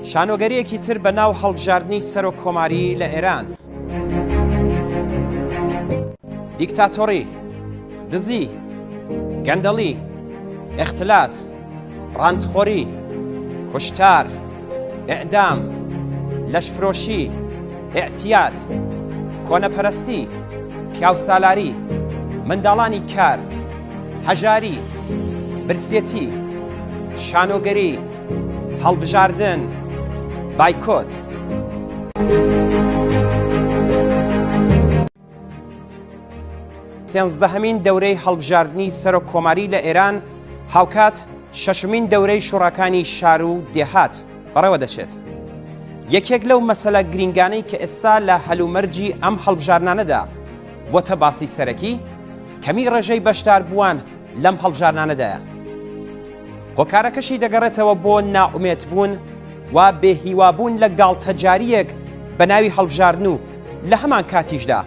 شانۆگەرییەکی تر بە ناو هەڵبژاردنی سەرۆک کۆماری لە ئێران. دیکتاتۆڕی، دزی، گەندەڵی، ئیختلاس، ڕانتخۆری، کوشتار، ئیعدام، لەشفرۆشی، ئیعتیاد، کۆنەپەرستی، پیاوسالاری، منداڵانی کار، هەژاری، برسێتی، شانۆگەری، هەڵبژاردن، بایکۆت. سێنزدەهەمین دەورەی هەڵبژاردنی سەرۆک کۆماری لە ئێران هاوکات شەشمین دەورەی شوڕاکانی شار و دێهات بەڕێوە دەچێت. یەکێک لەو مەسەلە گرینگانەی کە ئێستا لە هەلومەرجی ئەم هەڵبژاردنانەدا بۆتە باسی سەرەکی، کەمی ڕێژەی بەشداربووان لەم هەڵبژاردنانەدایە. هۆکارەکەشی دەگەڕێتەوە بۆ نائومێدبوون و بێهیوابوون لە گاڵتەجارییەک بە ناوی هەڵبژاردن و لە هەمان کاتیشدا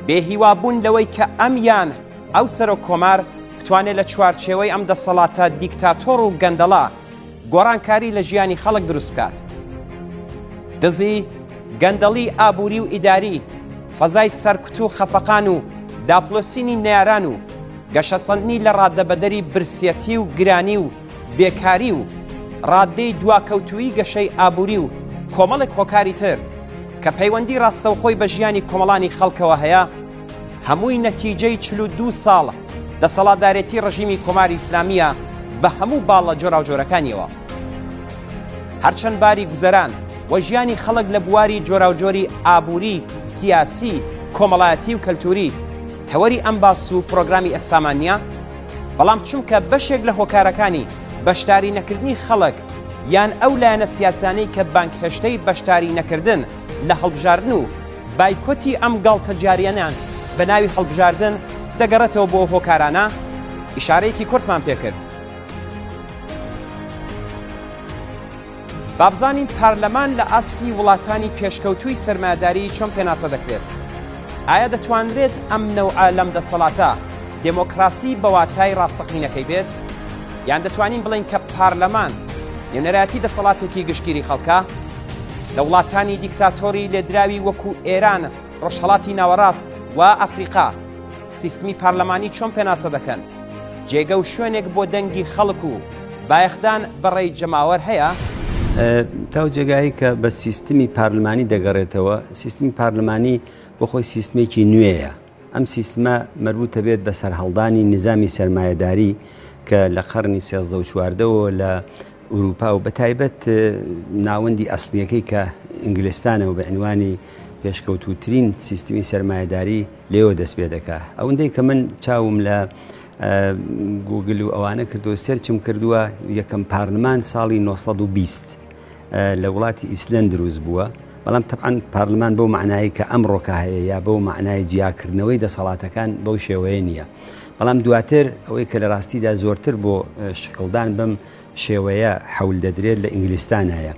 بێهیوابوون لەوەی کە ئەم یان ئەو سەرۆک کۆمار بتوانێت لە چوارچێوەی ئەم دەسەڵاتە دیکتاتۆڕ و گەندەڵە گۆڕانکاری لە ژیانی خەڵک دروست بکات. دزی، گەندەڵی ئابووری و ئیداری، فەزای سەرکوت و خەفەقان و داپڵۆسینی نەیاران و گەشەسەندنی لە ڕادەبەدەری برسیەتی و گرانی و بێکاری و ڕاددەی دواکەوتوویی گەشەی ئابووری و کۆمەڵێک هۆکاری تر کە پەیوەندی ڕاستەوخۆی بە ژیانی کۆمەڵانی خەڵکەوە هەیە، هەمووی نەتیجەی 42 ساڵ دەسەڵاتدارێتی ڕژیمی کۆماری ئیسلامییە بە هەموو باڵە جۆراوجۆرەکانیەوە. هەرچەند باری گوزەران و ژیانی خەڵک لە بواری جۆراوجۆری ئابووری، سیاسی، کۆمەڵایەتی و کەلتووری تەوەری ئەم باس و پرۆگرامی ئێستامان نییە، بەڵام چونکە بەشێک لە هۆکارەکانی بەشداری نەکردنی خەڵک یان ئەو لایەنە سیاسیانەی کە بانگهێشتەی بەشداری نەکردن لە هەڵبژاردن و بایکۆتی ئەم گاڵتەجارییەنان بە ناوی هەڵبژاردن دەگەڕێتەوە بۆ ئەو هۆکارانە، ئیشارەیەکی کورتمان پێکرد. با بزانین پارلەمان لە ئاستی وڵاتانی پێشکەوتووی سەرمایەداری چۆن پێناسە دەکرێت؟ ئایا دەتوانرێت ئەم نەوعە لەم دەسەڵاتە دێمۆکراسی بە واتای ڕاستەقینەکەی بێت؟ یان دەتوانین بڵێین کە پارلەمان نوێنەرایەتی دەسەڵاتێکی گشتگیری خەڵکە؟ لە وڵاتانی دیکتاتۆری لێدراوی وەکوو ئێران، ڕۆژهەڵاتی ناوەڕاست و ئەفریقا سیستمی پارلەمانی چۆن پێناسە دەکەن؟ جێگە و شوێنێک بۆ دەنگی خەڵک و بایەخدان بە ڕێی جەماوەر هەیە؟ تاو جێگایەک کە بە سیستمی پارلمانی دەگەڕێتەوە، سیستمی پارلمانی بۆ خۆی سیستمێکی نوێیە. ئەم سیستمە مەربوتە بێت بە سەرهەڵدانی نیزامی سەرمایەداری کە لە قەرنی سێزدە و چواردەوە لە ئورووپا و بەتایبەت ناوەندی ئەسڵیەکەی کە ئینگلستانە و بە عنوانی پێشکەوتووترین سیستمی سەرمایەداری لێوە دەست پێ دەکا. ئەوەندەی کە من چاوم لە گوگل و ئەوانە کردو search م کردووە یەکەم پارلمان ساڵی 920 لە وڵاتی ئیسلەند دروست بووە بەڵام تەبعەن پارلمان بەو معنایی کە ئەمڕۆکە هەیە یا بەو معنای جیاکردنەوەی دەسەڵاتەکان بەو شێوەیە نییە بەڵام دواتر ئەوەی کە لە ڕاستیدا زۆرتر بۆ شکڵدان بەم شێوەیە حەول دەدرێت لە ئینگلیستان هەیە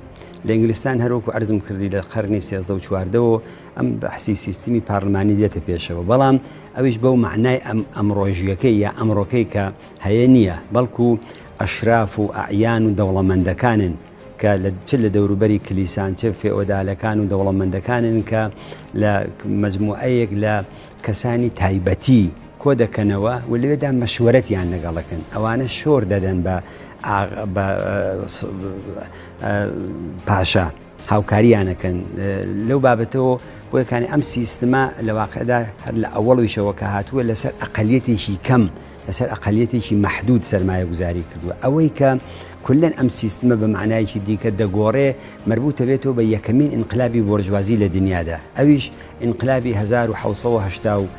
لە ئینگلستان هەروەکو عەرزم کردی لە قەرنی سێزدە و چواردەوە ئەم بەحسی سیستمی پارلمانی دێتە پێشەوە بەڵام ئەویش بەو معنای ئەم ئەمڕۆژیەکەی یا ئەمڕۆکەی کە هەیە نییە بەڵکو ئەشراف و ئەعیان و دەوڵەمەندەکانن کە لە چ لە دەوروبەری کلیسان چ فێئۆدالەکان و دەوڵەمەندەکانن کە لە مەجموعەیەک لە کەسانی تایبەتی کۆ دەکەنەوە و لەوێدا مەشوەرەتیان لەگەڵەکەن ئەوانە شۆر دەدەن بە بە پاشا هاوکاریانەکەن لەو بابەتەوە بۆیەکانی ئەم سیستمە لە واقعدا هەر لە ئەوەڵیشەوە کە هاتووە لەسەر ئەقلیەتێکی کەم لەسەر ئەقلیەتێکی مەحدود سەرمایەگوزاری کردووە ئەوەی کە کولەن ئەم سیستمە بە معنایەکی دیکە دەگۆڕێ مربوطە بێتەوە بە یەکەمین ئینقلابی بۆرژوازی لە دنیادا ئەویش ئینقلابی 1970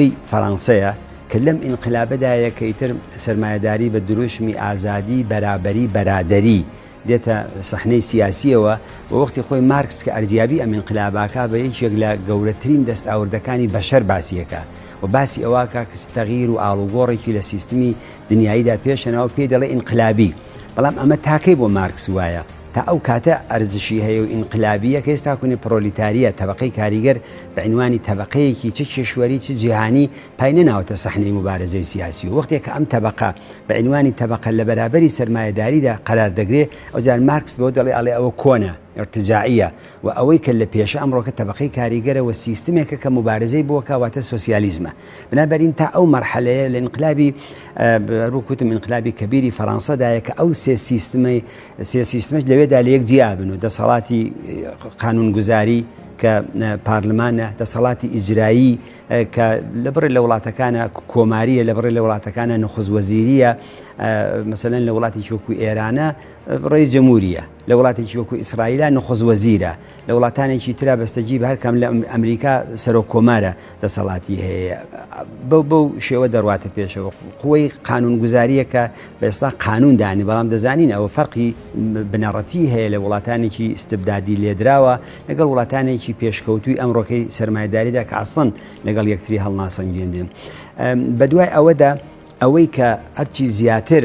ی فەرانسەیە کە لەم ئینقلابەدایە کە ئیتر سەرمایەداری بە دروشمی ئازادی بەرابەری بەرادەری دێتە سەحنەی سیاسییەوە و وەختی خۆی مارکس کە ئەرزیابی ئەم ئینقلاباکا بە یەکێک لە گەورەترین دەستئاوردەکانی بەشەر باسیەکا و باسی ئەوەکا کە تەغییر و ئاڵوگۆڕێکی لە سیستمی دنیاییدا پێشهێناوە پێی دەڵێ ئینقلابی بەڵام ئەمە تاکەی بۆ مارکس وایە؟ تا ئەو کاتە ئەرزشی هەیە و ئینقلابییە کە ئێستا کونێ پرۆلیتاریە تەبەقەی کاریگەر بە عینوانی تەبەقەیەکی چ کیشوەری چ جیهانی پای نەناوەتە سەحنەی موبارزەی سیاسی و وەختێ کە ئەم تەبەقە بە عینوانی تەبەقە لە بەرابەری سەرمایەداریدا قەرار دەگرێ ئەوجار مارکس بەوە دەڵێ ئەڵێ ئەوە کۆنە ئیرتجاعیە و ئەوەی کە لە پێشە ئەمڕۆکە تەبەقەی کاریگەرە و سیستمێکە کە موبارزەی بۆ کا واتە سۆسیالیزمە بنابەرین تا ئەو مەرحەلەیە لە ئینقلابی وەک وتم ئینقلابی کەبیری فەرانسەدایە کە ئەو سێ سیستمەی سێ سیستمەش لەوێدا لە یەک جیا بن و دەسەڵاتی قانونگوزاری کە پارلمانە دەسەڵاتی ئیجرایی کە لە بڕێ لە وڵاتەکانە کۆماریە لە بڕێ لە وڵاتەکانە نخوست وەزیریە مەسەلەن لە وڵاتێکی وەکو ئێرانە ڕێی جەموریە لە وڵاتێکی وەکو ئیسرائیلە نخوست وەزیرە لە وڵاتانێکی ترا بەستەگی بە هەرکام لە ئەمریکا سەرۆک کۆمارە دەسەڵاتی هەیە بەو بەو شێوە دەڕواتە پێشەوە قوەی قانون گوزاریەکە بە ئێستا قانون دانی بەڵام دەزانین ئەوە فەرقی بنەڕەتی هەیە لە وڵاتانێکی ئیستبدادی لێدراوە لەگەڵ وڵاتانێکی پێشکەوتوی ئەمڕۆکەی سەرمایەداریدا کە ئەسڵەن لەگەڵ یەکتری هەڵناسەنگێندرێن بەدوای ئەوەدا ئەوەی کە هەرچی زیاتر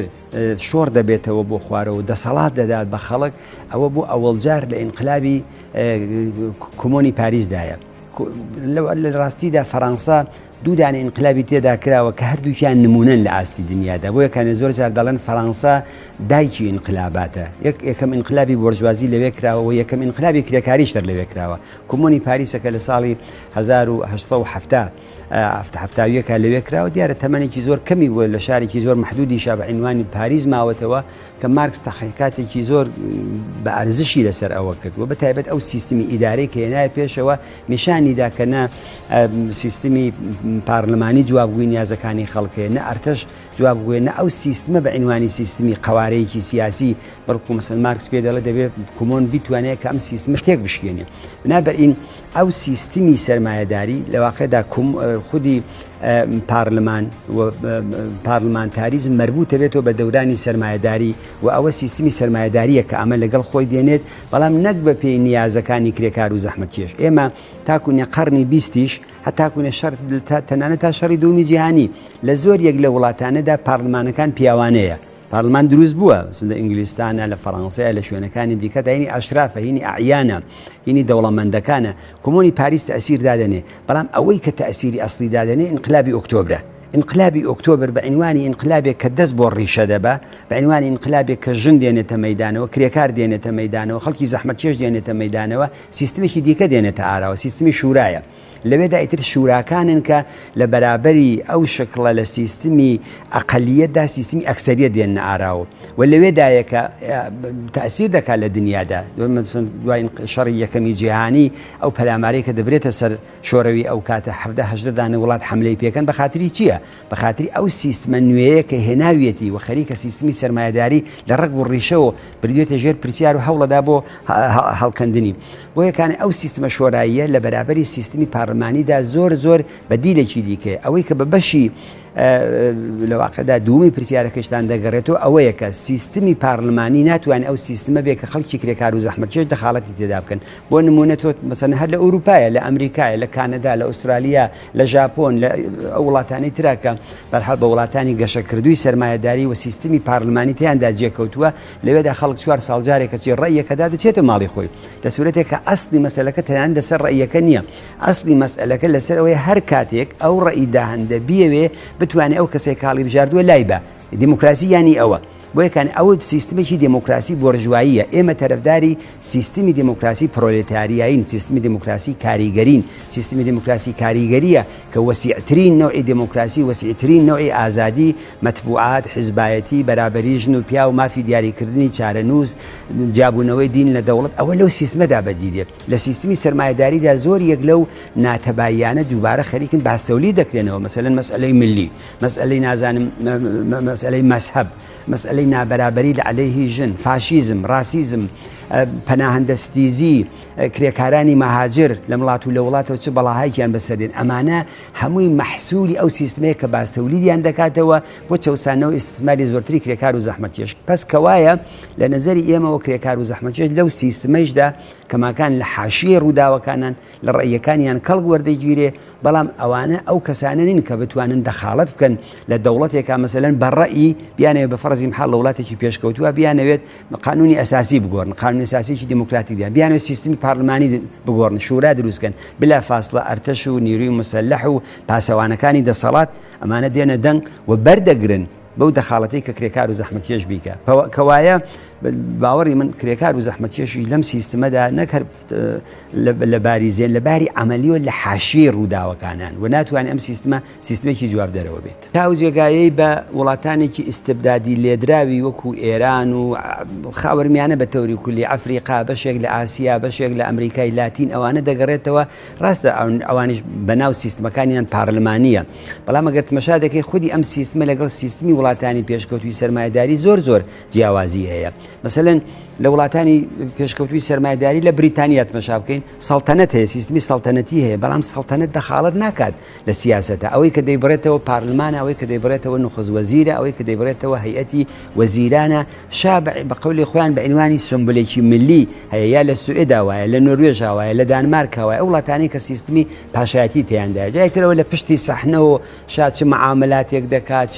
شۆڕ دەبێتەوە بۆ خوارەوە و دەسەڵات دەدات بە خەڵک ئەوە بۆ ئەوەڵجار لە ئینقلابی کۆمۆنی پاریسدایە لە ڕاستیدا فەڕەنسا دوو دانە ئینقلابی تێدا کراوە کە هەردووکیان نمونەن لە ئاستی دنیادا بۆیە کانێ زۆر جار دەڵێن فەڕەنسا دایکی ئینقلاباتە یەک یەکەم ئینقلابی بۆرژوازی لەوێ کراوە و یەکەم ئینقلابی کرێکاریش هەر لەوێ کراوە کۆمۆنی پاریسەکە لە ساڵی 1870 هەفتاویەکە لەوێ کراوە دیارە تەمەنێکی زۆر کەمی بووە لە شارێکی زۆر محدودیشا بە عینوانی پاریس ماوەتەوە کە مارکس تەحقیقاتێکی زۆر بە ئەرزشی لەسەر ئەوە کرد و بە تایبەت ئەو سیستمی ئیدارەی کە هێنایە پێشەوە نیشانی دا کە نە سیستمی پارلمانی جوابگوی نیازەکانی خەڵکێ نە ئەرتەش جوابگوێ نە ئەو سیستمە بە عینوانی سیستمی قەوارەیەکی سیاسی بەڵکو مەسەن مارکس پێ دەڵێ دەبێت کۆمۆن بیتوانێت کە ئەم سیستمە تێک بشکێنێ بنابەرین ئەو سیستمی سەرمایەداری لە واقعدا خودی پارلمان و پارلمانتاریزم مەربوتە بێتەوە بە دەورانی سەرمایەداری و ئەوە سیستمی سەرمایەداریە کە ئەمە لەگەڵ خۆی دێنێت بەڵام نەک بە پێی نیازەکانی کرێکار و زەحمەتکێش ئێمە تاکوونە قەرنی بیستیش هەتاکوونە شەر تەنانەت تا شەڕی دوومی جیهانی لە زۆر یەک لە وڵاتانەدا پارلمانەکان پیاوانەیە پارلمان دروست بووە لە ئینگلیستانە لە فەڕەنسەیە لە شوێنەکانی دیکە داینی ئەشرافە هینی ئەعیانە هینی دەوڵەمەندەکانە کۆمۆنی پاریس تەسیر دادەنێ بەڵام ئەوەی کە تەسیری ئەسلی دادەنێ ئینقلابی ئۆکتۆبرە ئینقلابی ئۆکتۆبر بە عنوانی ئینقلابێک کە دەست بۆ ڕیشە دەبە بە عنوانی ئینقلابێک کە ژن دێنێتە مەدانەوە کرێکار دێنێتە مەدانەوە خەڵکی زەحمەتکێش دێنێتە مەدانەوە سیستمێکی دیکە دێنێتە ئاراوە سیستمی شورایە لەوێدا ئیتر شوراکانن کە لە بەرابەری ئەو شکڵە لە سیستمی ئەقلیەتدا سیستمی ئەکسەریەت دێننە ئاراوە و لەوێدایە کە تەئسیر دەکات لە دنیادا دوای شەڕی یەکەمی جیهانی ئەو پەلامارەی کە دەبرێتە سەر شۆرەوی ئەو کاتە حەڤدە هەژدە دانە وڵات حەملەی پێکەن بە خاتری چییە؟ بە خاتری ئەو سیستمە نوێیە کە هێناویەتی و خەریکە سیستمی سەرمایەداری لە ڕەگ و ڕیشەوە بردوێتە ژێر پرسیار و هەوڵەدا بۆ هەڵکەندنی. بۆیە کانێ ئەو سیستمە شۆراییە لە بەرابەری سیستمی پارلمانیدا زۆر زۆر بەدیلێکی دیکەیە. ئەوەی کە بە بەشی لە واقعدا دوومی پرسیارەکەشتان دەگەڕێتەوە ئەوەیە کە سیستمی پارلمانی ناتوانێت ئەو سیستمە بێ کە خەڵکی کرێکار و زەحمەتکێش دەخاڵەتی تێدا بکەن. بۆ نمونە تۆ مەسەن هەر لە ئەوروپایە لە ئەمریکایە لە کانەدا لە ئوسترالیا لە ژاپۆن لە ئەو وڵاتانەی ترا کە بەرحاڵ بە وڵاتانی گەشەکردووی سەرمایەداری و سیستمی پارلمانی تیاندا جێکەوتووە لەوێدا خەڵک چوار ساڵ جارێک کەچی ڕەیەکەدا دەچێتە ماڵی خۆی لە سورەتێک کە ئەسلی مەسەلەکە تەنانەت لەسەر ڕەیەکە نییە ئەسلی مەسئلەکە لەسەر ئەوەیە هەر کاتێک ئەو ڕەئی داهندە بیەوێ بتوانێت ئەو کەسێک کاڵی بژاردووە لای بە دیموکراسی یانی ئەوە. بۆیە کان ئەوە سیستمێکی دێموکراسی بۆرژواییە، ئێمە تەرەفداری سیستمی دێموکراسی پرۆلێتاریایین، سیستمی دێموکراسی کاریگەرین، سیستمی دێموکراسی کاریگەرییە کە وەسیعترین نەوعی دێموکراسی، وەسیعترین نەوعی ئازادی، مەتبوعات، حیزبایەتی، بەرابەری ژن و پیاو، مافی دیاریکردنی چارەنووس، جیابوونەوەی دین لە دەوڵەت، ئەوە لەو سیستمەدا بەدی دێت. لە سیستمی سەرمایەداریدا زۆر یەک لەو ناتەباییانە دووبارە خەریکن بازتەولید دەکرێنەوە، مەسەلەن مەسئەلەی ملی، مەسئەلەی نازانم مەسئەلەی مەزهەب، مەسئەلەی نابەرابەری لە عەلەیهی ژن، فاشیزم، ڕاسیزم، پەناهەندەستیزی، کرێکارانی مەهاجر لە مڵات و لە وڵاتەوە چ بەڵاهایکیان بەسەر دێن، ئەمانە هەمووی مەحسولی ئەو سیستمەیە کە بازتەولیدیان دەکاتەوە بۆ چەوسانەوە ئیستثماری زۆرتری کرێکار و زەحمەتکێش. پەس کەوایە لە نەزەری ئێمەوە کرێکار و زەحمەتکێش لەو سیستمەیشدا کەماکان لە حاشیەی ڕووداوەکانن، لە ڕەئیەکانیان کەڵک وەردەگیرێ، بەڵام ئەوانە ئەو کەسانە نین کە بتوانن دەخاڵەت بکەن لە دەوڵەتێکا مەسەلەن بە ڕەئی بیانەوێت بە فەرزی محاڵ لە وڵاتێکی پێشکەوتووە بیانەوێت قانونی ئەساسی بگۆڕن قانونی. قانون ئەساسیکی دیموکراتیک دان بیانەوێت سیستمی پارلمانی بگۆڕن شورا دروستکەن بلا فاصلە ئەرتەش و نیروی مسلح و پاسەوانەکانی دەسەڵات ئەمانە دێنە دەنگ و بەردەگرن بەو دەخاڵەتەی کە کرێکار و زەحمەتکێش بیکە کەوایە باوەڕی من کرێکار و زەحمەتکێشی لەم سیستمەدا نەک هەر لە باری زێن لە باری عملیەوە لە حاشیەی ڕووداوەکانان و ناتوانێت ئەم سیستمە سیستمێکی جواب دەرەوە بێت تا و جێگایەی بە وڵاتانێکی ئیستبدادی لێدراوی وەکو ئێران و خاوەرمیانە بە تەوری کولی ئەفریقا بەشێک لە ئاسیا بەشێک لە ئەمریکای لاتین ئەوانە دەگەڕێتەوە ڕاستە ئەوانیش بەناو سیستمەکانیان پارلمانیە بەڵام ئەگەر تمەشا دەکەی خودی ئەم سیستمە لەگەڵ سیستمی وڵاتانی پێشکەوتوی سەرمایەداری زۆر زۆر جیاوازی هەیە مەسەلەن لە وڵاتانی پێشکەوتوی سەرمایەداری لە بریتانیا تمەشا بکەین سەڵتەنەت هەیە سیستمی سەڵتەنەتی هەیە بەڵام سەڵتەنەت دەخاڵەت ناکات لە سیاسەتە ئەوەی کە دەیبڕێتەوە پارلمانە ئەوەی کە دەیبڕێتەوە نخز وەزیرە ئەوەی کە دەیبڕێتەوە هەیئەتی وەزیرانە شا بە قەولی خۆیان بە عنوانی سمبولێکی ملی هەیە یا لە سوئێدا وایە لە نۆروێژا وایە لە دانمارکا وایە ئەو وڵاتانەی کە سیستمی پاشایەتی تیاندایە جای ترەوە لە پشتی سەحنەوە شا چ معاملاتێک دەکات چ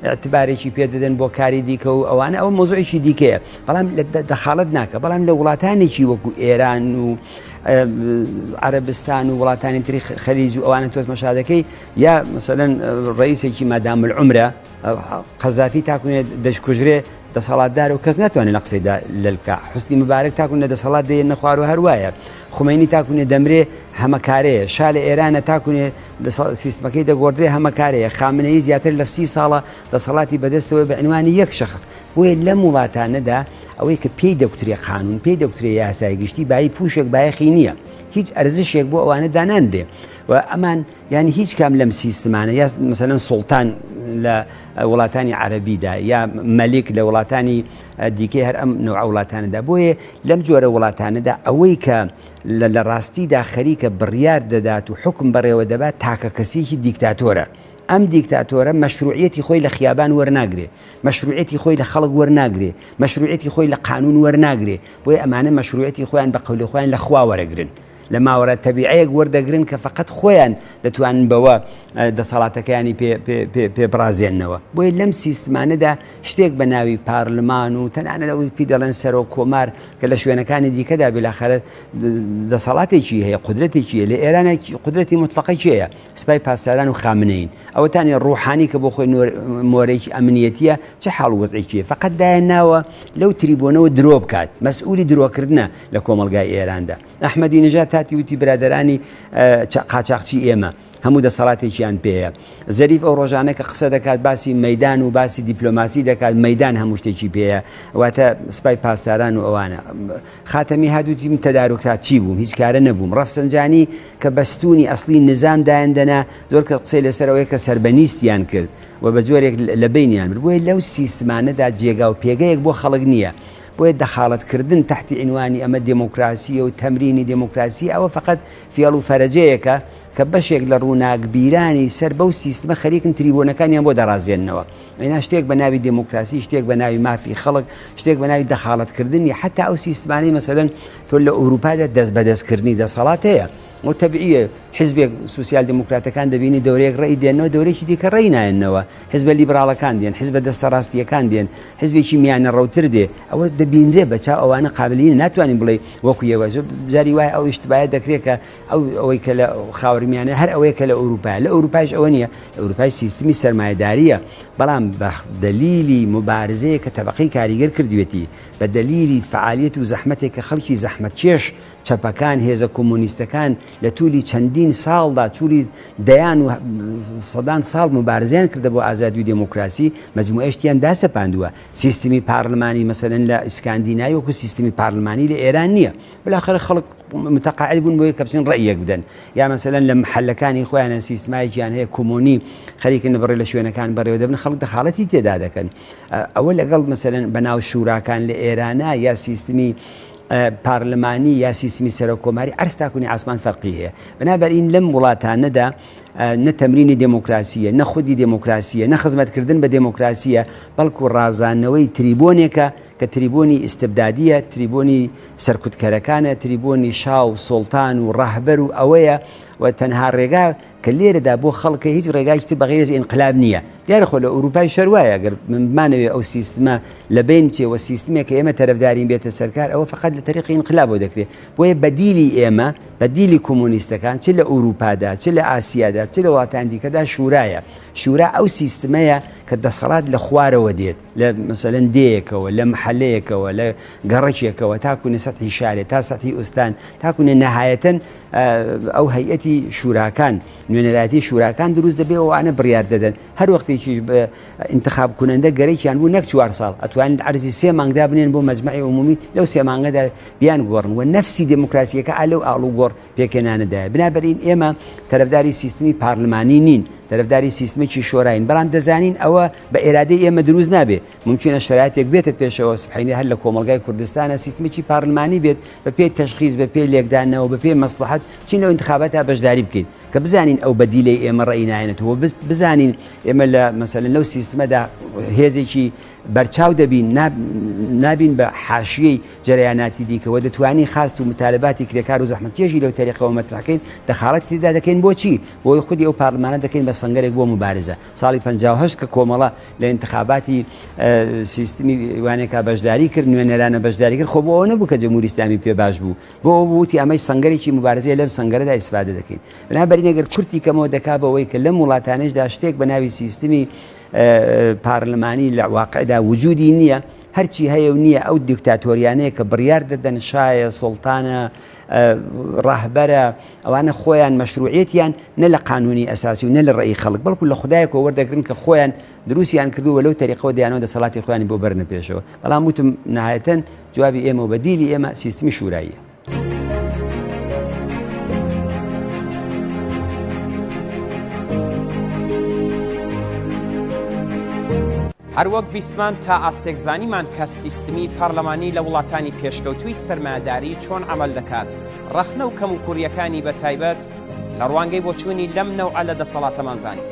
اعتبارێکی پێ دەدەن بۆ کاری دیکە و ئەوانە ئەو مۆزوعێکی دیکەیە بەڵام دەخاڵەت ناکە بەڵام لە وڵاتانێکی وەکو ئێران و عەرەبستان و وڵاتانی تری خەلیج و ئەوانە تۆ تمەشا دەکەی یا مەسەلەن ڕئیسێکی مادام العمرە قەزافی تاکوێ دەشکوژرێ دەسەڵاتدار و کەس ناتوانێت لە قسەیدا لەل بکە حوسنی مبارەک تاکو لە دەسەڵات دێ نەخوار و هەروایە خومینی تاکوێ دەمرێ هەمەکارەیە شا لە ئێرانە تاکوێ سیستمەکەی دەگۆڕدرێ هەمەکارەیە خامنەیی زیاتر لە سی ساڵە دەسەڵاتی بەدەستەوە بە عنوانی یەک شخص بۆیە لەم وڵاتانەدا ئەوەی کە پێی دەکوترێ قانون پێی دەکوترێ یاسای گشتی بایی پوشێک بایەخی نییە هیچ ئەرزشێک بۆ ئەوانە دانانرێ و ئەمان یعنی هیچ کام لەم سیستمانە یا مثلەن سوڵتان لە وڵاتانی عەربیدا یا مەلیک لە وڵاتانی دیکەی هەر ئەم نوع وڵاتانەدا بۆیە لەم جۆرە وڵاتانەدا ئەوەی کە لە ڕاستیدا خەریکە بڕیار دەدات و حکم بەڕێوە دەبات تاکە کەسێکی دیکتاتۆرە ئەم دیکتاتۆرە مەشروعیەتی خۆی لە خیابان وەرناگرێ مەشروعیەتی خۆی لە خەڵک وەرناگرێ مەشروعیەتی خۆی لە قانون وەرناگرێ بۆیە ئەمانە مەشروعیەتی خۆیان بە قەولی خۆیان لە خوا وەرەگرن لە ماوەرا تەبیعەیەک وەردەگرن کە فقط خۆیان دەتوانن بەوە دەسەڵاتەکەیانی پێ بڕازێنەوە بۆیە لەم سیستمانەدا شتێک بە ناوی پارلمان و تەنانەت ئەوەی پی دەڵێن سەرۆک کۆمار کە لە شوێنەکانی دیکەدا بلاخەرە دەسەڵاتێکی هەیە قدرەتێکی لە ئێرانە قدرەتی مطلقە کێیە سپای پاسداران و خامنەین ئەوەتانی ڕوحانی کە بۆ خۆی مۆرێکی ئەمنیەتیە چ حاڵ وەزعێکیە فقط دایان ناوە لەو تریبۆنەوە درۆ بکات مەسئولی درۆکردنە لە کۆمەڵگای ئێراندا ئەحمەدی نژاد تاتی وتی برادەرانی قاچاقچی ئێمە هەموو دەسەڵاتێکیان پێیە زەریف ئەو ڕۆژانە کە قسە دەکات باسی مەدان و باسی دیپلۆماسی دەکات مەدان هەموو شتێکی پێیە واتە سپای پاسداران و ئەوانە خاتەمی هات وتی من تەدارکات چی بووم هیچ کارە نەبووم ڕەفسەنجانی کە بەستونی ئەسلی نظام دایان دەنا زۆر کە قسەی لەسەر ئەوەیە کە سەربەنیستیان کرد و بە جۆرێک لە بینیان برد بۆیە لەو سیستمانەدا جێگا و پێگەیەک بۆ خەڵک نییە بۆیە دەخاڵەتکردن تەحتی عینوانی ئەمە دێمۆکراسییە و تەمرینی دێمۆکراسی ئەوە فقط فێڵ و فەرەجەیەکە کە بەشێک لە ڕووناکبیرانی سەر بەو سیستمە خەریکن تریبۆنەکانیان بۆ دەڕازێننەوە ئەینا شتێک بە ناوی دێمۆکراسی شتێک بە ناوی مافی خەڵک شتێک بە ناوی دەخاڵەتکردنی حتا ئەو سیستمانەی مەسەلەن تۆ لە ئەوروپادا دەست بەدەستکردنی دەسەڵات هەیە و تەبیعیە حزبێک سوسیال دیموکراتەکان دەبینی دەورەیەک ڕێی دێنەوە دەورێکی دیکە ڕێی نایەنەوە حزبە لیبراڵەکان دێن حزبە دەستە ڕاستیەکان دێن حزبێکی میانە ڕەوتر دێ ئەوە دەبینرێ بە چاو ئەوانە قابلین ناتوانین بڵێ وەکو یەوە جاری وایە ئەو ئیشتبایە دەکرێت کە ئەو ئەوەی کە لە خاوەرمیانە هەر ئەوەیە کە لە ئەوروپا لە ئەوروپاش ئەوە نییە ئەوروپای سیستمی سەرمایەداریە بەڵام بە دەلیلی مبارزەیە کە تەبقەی کاریگەر کردوێتی بە دەلیلی فعالیت و زەحمەتێک کە خەڵکی زەحمەتکێش چەپەکان، هێزە کۆمۆنیستەکان لە تولی چەندین ساڵدا، تولی دەیان و سەدان ساڵ موبارزەیان کردە بۆ ئازادی و دێمۆکراسی، مەجموعەی شتیان داسەپاندووە. سیستمی پارلمانی مەسەلەن لە ئیسکاندیناوی وەکوو سیستمی پارلمانی لە ئێران نییە. بالاخرە خەڵک متەقاعد بوون بۆیە کە بچن ڕەئیەک بدەن. یا مەسەلەن لە محەلەکانی خۆیانە سیستمایەکیان هەیە کۆمۆنی خەریکن بڕێ لە شوێنەکان بەڕێوە دەبن خەڵک دەخاڵەتی تێدا دەکەن. ئەوە لەگەڵ مەسەلەن بەناو شوراکان لە ئێرانە یا سیستمی پارلمانی یا سیستمی سەرۆک کۆماری عەرز تاکونی عاسمان فەرقی هەیە بنابەرین لەم وڵاتانەدا نە تەمرینی دێمۆکراسییە، نە خودی دێمۆکراسییە، نە خزمەتکردن بە دێمۆکراسییە، بەڵکو ڕازاندنەوەی تریبۆنێکە کە تریبۆنی ئیستبدادییە، تریبۆنی سەرکوتکەرەکانە، تریبۆنی شا و سوڵتان و ڕەهبەر و ئەوەیە و تەنها ڕێگا کە لێرەدا بۆ خەڵکە هیچ ڕێگایکی تر بەغەیر از ئینقلاب نییە. دیارە خۆ لە ئورووپای شەر وایە گەر بمانەوێ ئەو سیستمە لە بەین بچێ و سیستمێک کە ئێمە تەرەفدارین بێتە سەرکار ئەوە فقط لە تەریقی ئینقلابەوە دەکرێ. بۆیە بەدیلی ئێمە، بەدیلی کۆمۆنیستەکان چ لە ئورووپادا، چ لە ئاسیادا، چ لە وڵاتانی دیکەدا شورایە. شورا ئەو سیستمەیە کە دەسەڵات لە خوارەوە دێت، لە مەسەلەن دێیەکەوە، لە مەحەلەیەکەوە، لە گەڕەکێکەوە تاکوو سەتحی شارێ، تا سەتحی ئوستان، تاکوو نەهایەتەن ئەو هەیئەتی شوراکان، نوێنەرایەتی شوراکان دروست دەبێ و ئەوانە بڕیار دەدەن. هەر وەختێکیش ئینتخاب کونەندە گەرەکیان بوو نەک چوار ساڵ، ئەتوانن عەرزی سێ مانگ دابنێن بۆ مەجمەعی عمومی، لەو سێ مانگەدا بیان گۆڕن و نەفسی دێموکراسییەکە ئا لەو ئاڵوگۆڕ پێکهێنانەدایە. بنابەرین ئێمە تەرەفداری سیستمی پارلمانی نین، تەرەفداری سیستمێکی شۆراین، بەڵام دەزانین ئەوە بە ئێرادەی ئێمە دروست نابێ. مومکینە شەرایتێک بێتە پێشەوە سبحەینێ هەر لە کۆمەڵگای کوردستانە سیستمێکی پارلمانی بێت، بە پێی تەشخیس، بە پێی لێکدانەوە، بە پێی مەسڵەحەت بچین لەو ئینتخاباتا بەشداری بکەین کە بزانین ئەو بەدیلەی ئێمە ڕەئی نایەنێتەوە، بزانین ئێمە لە مەسەلەن لەو سیستمەدا هێزێکی بەرچاو دەبین، نابین بە حاشیەی جەرەیاناتی دیکە و دەتوانین خواست و متالباتی کرێکار و زەحمەتکێشی لەو تەریقەوە مەترح کەین، دەخاڵەتی تێدا دەکەین. بۆچی؟ بۆی خودی ئەو پارلمانە دەکەین بە سەنگەرێک بۆ موبارزە. ساڵی 58 کە کۆمەڵە لە ئینتخاباتی سیستمی وانێکا بەشداری کرد، نوێنەرانە بەشداری کرد، خۆ بۆ ئەوە نەبوو کە جمهوری ئیسلامی پێ باش بوو، بۆ ئەوە بوو وتی ئەمەش سەنگەرێکی موبارزەیە، لەم سەنگەرەدا ئیسفادە دەکەین. بنابەرین ئەگەر کورتی کەمەوە دەکا بەوەی کە لەم وڵاتانەشدا شتێک بە ناوی سیستمی پارلمانی لە واقعدا وجودی نییە، هەرچی هەیە و نییە ئەو دیکتاتۆریانەیە کە بڕیار دەدەن، شایە، سوڵتانە، ڕەهبەرە، ئەوانە خۆیان مەشروعیەتیان نە لە قانونی ئەساسی و نە لە ڕێی خەڵک، بەڵکو لە خودایەکەوە وەردەگرن کە خۆیان دروستیان کردووە، لەو تەریقەوە دەیانەوە دەسەڵاتی خۆیانی بۆ بەرنە پێشەوە. بەڵام وتم نهایەتەن جوابی ئێمە و بەدیلی ئێمە سیستمی شوراییە. هەروەک بیستمان تا ئاستێک زانیمان کە سیستمی پارلەمانی لە وڵاتانی پێشکەوتووی سەرمایەداری چۆن عەمەل دەکات، ڕەخنە و کەموکوڕییەکانی بە تایبەت لە ڕوانگەی بۆچوونی لەم نەوعە لە دەسەڵاتەمان زانی.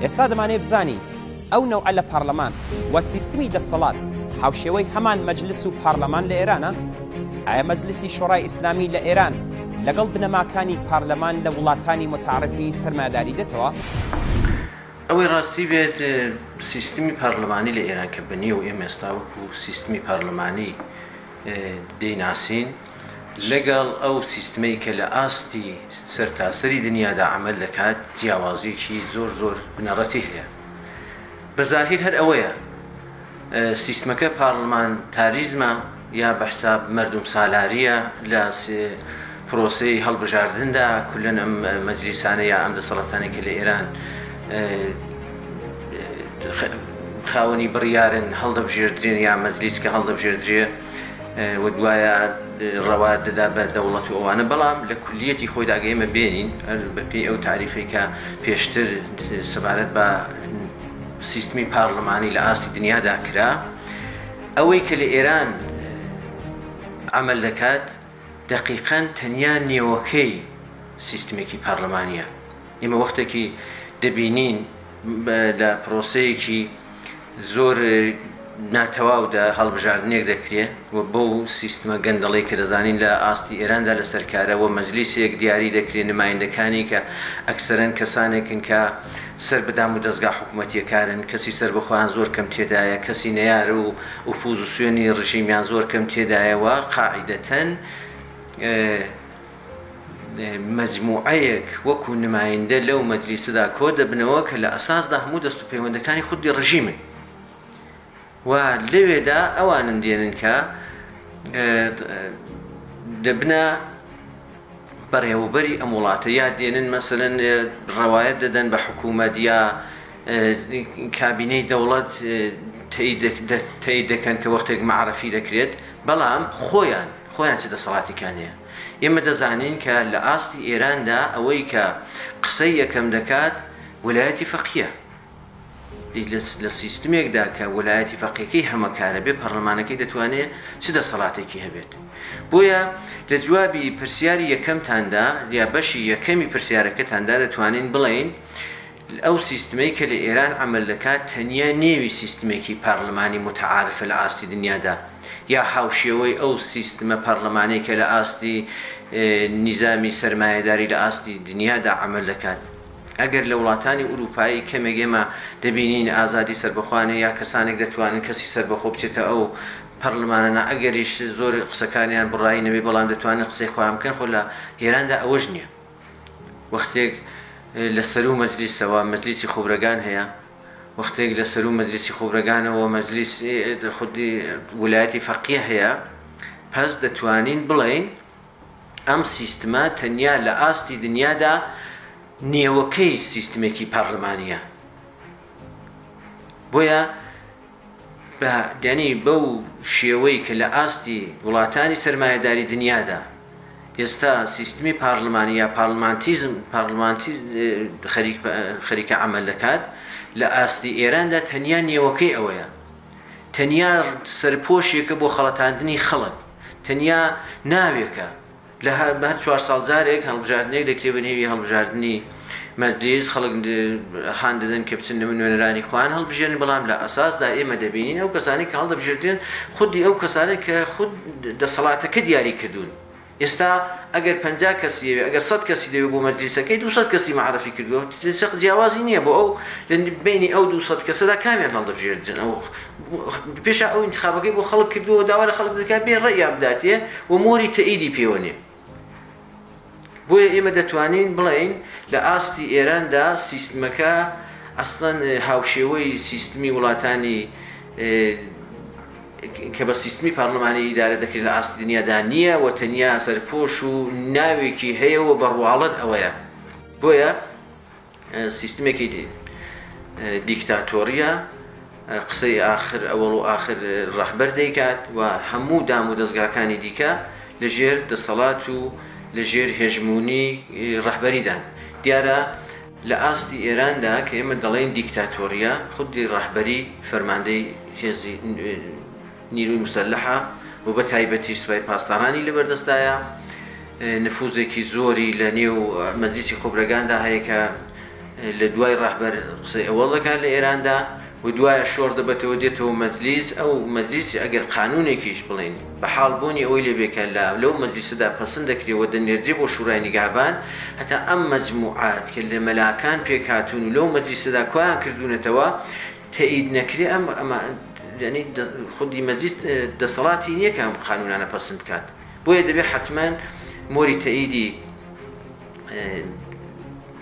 ئێستا دەمانەوێ بزانین ئەو نەوعە لە پارلەمان و سیستمی دەسەڵات هاوشێوەی هەمان مەجلس و پارلەمان لە ئێرانە؟ ئایا مەجلسی شۆڕای ئیسلامی لە ئێران لەگەڵ بنەماکانی پارلەمان لە وڵاتانی متعارفی سەرمایەداری دێتەوە؟ ئەوەی ڕاستی بێت سیستمی پارلمانی لە ئێران کە بنیە و ئێمە ئێستا وەکو سیستمی پارلمانی دەیناسین لەگەڵ ئەو سیستمەی کە لە ئاستی سەرتاسەری دنیادا عەمەل دەکات جیاوازیەکی زۆر زۆر بنەڕەتی هەیە. بە زاهیر هەر ئەوەیە سیستمەکە پارلمانتاریزمە یا بە حساب مەردوم سالاریە لە پرۆسەی هەڵبژاردندا کولەن ئەم مەجلیسانە یا ئەم دەسەڵاتانەی کە لە ئێران خاوەنی بڕیارن هەڵدەبژێردرێن یا مەجلیس کە هەڵدەبژێردرێ و دوایە ڕەوا دەدا بە دەوڵەت و ئەوانە بەڵام لە کولیەتی خۆیدا ئەگەر ئێمە بێنین بەپێی ئەو تاریفەی کە پێشتر سەبارەت بە سیستمی پارلمانی لە ئاستی دنیادا کرا ئەوەی کە لە ئێران عمل دەکات دەقیقەن تەنیا نێوەکەی سیستمێکی پارلمانیە ئێمە وەختێکی دەبینین لە پرۆسەیەکی زۆر ناتەواودا هەڵبژاردنێک دەکرێ و بەو سیستمە گەندەڵەی کە دەزانین لە ئاستی ئێراندا لەسەر کارە و مەجلیسێک دیاری دەکرێ نمایندەکانی کە ئەکسەرەن کەسانێکن کە سەر بە دام و دەزگا حکوومەتیەکانن کەسی سەربەخۆیان زۆر کەم تێدایە کەسی نەیار و ئوپوزسیۆنی ڕژیمیان زۆر کەم تێدایە و قاعیدەتەن مەجموعەیەک وەکو نمایندە لەو مەجلیسەدا کۆ دەبنەوە کە لە ئەساسدا هەموو دەست و پەیوەندەکانی خودی ڕژیمن و لەوێدا ئەوانن دێنن کە دەبنە بەڕێوەبەری ئەم وڵاتە یا دێنن مەسەلەن ڕەوایەت دەدەن بە حکوومەت یا کابینەی دەوڵەت تەیید دەکەن کە وەختێک مەعرەفی دەکرێت بەڵام خۆیان خۆیان چ دەسەڵاتێکیان هەیە؟ ئێمە دەزانین کە لە ئاستی ئێراندا ئەوەی کە قسەی یەکەم دەکات وەلایەتی فەقیە. لە سیستمێکدا کە وەلایەتی فەقیەکەی هەمەکارە بێ پەڕلەمانەکەی دەتوانێ چ دەسەڵاتێکی هەبێت؟ بۆیە لە جوابی پرسیاری یەکەمتاندا یا بەشی یەکەمی پرسیارەکەتاندا دەتوانین بڵێین ئەو سیستمەی کە لە ئێران عەمەل دەکات تەنیا نێوی سیستمێکی پارلمانی متعارفە لە ئاستی دنیادا یا هاوشێوەی ئەو سیستمە پارلمانەی کە لە ئاستی نیزامی سەرمایەداری لە ئاستی دنیادا عەمەل دەکات. ئەگەر لە وڵاتانی ئورووپایی کەمێک ئێمە دەبینین ئازادی سەربەخۆیان هەیە یا کەسانێک دەتوانن کەسی سەربەخۆ بچێتە ئەو پەڕلمانە نا ئەگەریش زۆر قسەکانیان بڕایی نەبێ بەڵام دەتوانن قسەی خۆیان بکەن خۆ لە ئێراندا ئەوەش نییە وەختێک لە سەروو مەجلیسەوە مەجلیسی خوبرەگان هەیە وەختێک لە سەروو مەجلیسی خوبرەگانەوە مەجلیس خودی ولایەتی فەقیە هەیە پس دەتوانین بڵێین ئەم سیستمە تەنیا لە ئاستی دنیادا نێوەکەی سیستمێکی پارلمانییە. بۆیە بە یانی بەو شێوەی کە لە ئاستی وڵاتانی سەرمایەداری دنیادا ئێستا سیستمی پارلمانی یا پارلمانتیزم پارلمانتی خەریک خەریکە عەمەل دەکات لە ئاستی ئێراندا تەنیا نێوەکەی ئەوەیە تەنیا سەرپۆشێکە بۆ خەڵەتاندنی خەڵک تەنیا ناوێکە لە هەر چوار ساڵ جارێک هەڵبژاردنێک دەکرێت بە نێوی هەڵبژاردنی مەجلیس خەڵک هان دەدەن کە بچن نوێنەرانی خۆیان هەڵبژێرن بەڵام لە ئەساسدا ئێمە دەبینین ئەو کەسانی کە هەڵدەبژێردرێن خودی ئەو کەسانە کە خود دەسەڵاتەکە دیاری کردوون ئێستا ئەگەر 50 کەسی دەوێت ئەگەر 100 کەسی دەوێت بۆ مەجلیسەکەی 200 کەسی معرفی کردووە جیاوازی نییە بۆ ئەو لە بینی ئەو 200 کەسەدا کامیان هەڵدەبژێردرێن ئەو پێشا ئەو ئینتخابەکەی بۆ خەڵک کردووە و داوا لە خەڵک دەکات بێ ڕەئیان بداتێ و مۆری تەئیدی پێوە نێ. بۆیە ئێمە دەتوانین بڵێین لە ئاستی ئێراندا سیستمەکە ئەسڵەن هاوشێوەی سیستمی وڵاتانی کە بە سیستمی پارلمانی ئیدارە دەکرێت لە ئاستی دنیادا نییە و تەنیا سەرپۆش و ناوێکی هەیە و بە ڕواڵەت ئەوەیە. بۆیە سیستمێکی دیکتاتۆریە، قسەی ئاخر ئەوەڵ و ئاخر ڕەهبەر دەیکات و هەموو دام و دەزگاکانی دیکە لە ژێر دەسەڵات و لە ژێر هێژموونی ڕەهبەریدان. دیارە لە ئاستی ئێراندا کە ئێمە دەڵێین دیکتاتۆریە، خودی ڕەهبەری فەرماندەی هێزی نیروی موسەلەحە و بە تایبەتیش سوپای پاسدارانی لەبەردەستدایە، نفوزێکی زۆری لە نێو مەجلیسی خوبرەگاندا هەیە کە لە دوای ڕەهبەر قسەی ئەوەڵ دەکات لە ئێراندا و دوایە شۆڕ دەبێتەوە دێتەوە مەجلیس ئەو مەجلیس ئەگەر قانونێکیش بڵێین بە حاڵ بوونی ئەوەی لێ بێ کە لە لەو مەجلیسەدا پەسند دەکرێ و دەنێردرێ بۆ شورای نیگابان هەتا ئەم مەجموعات کە لە مەلاکان پێکهاتوون و لەو مەجلیسەدا کۆیان کردوونەتەوە تەئید نەکرێ ئەم ئەمە یانی خودی مەجلیس دەسەڵاتی نییە کە ئەم قانونانە پەسند بکات بۆیە دەبێ حەتمەن مۆری تەئیدی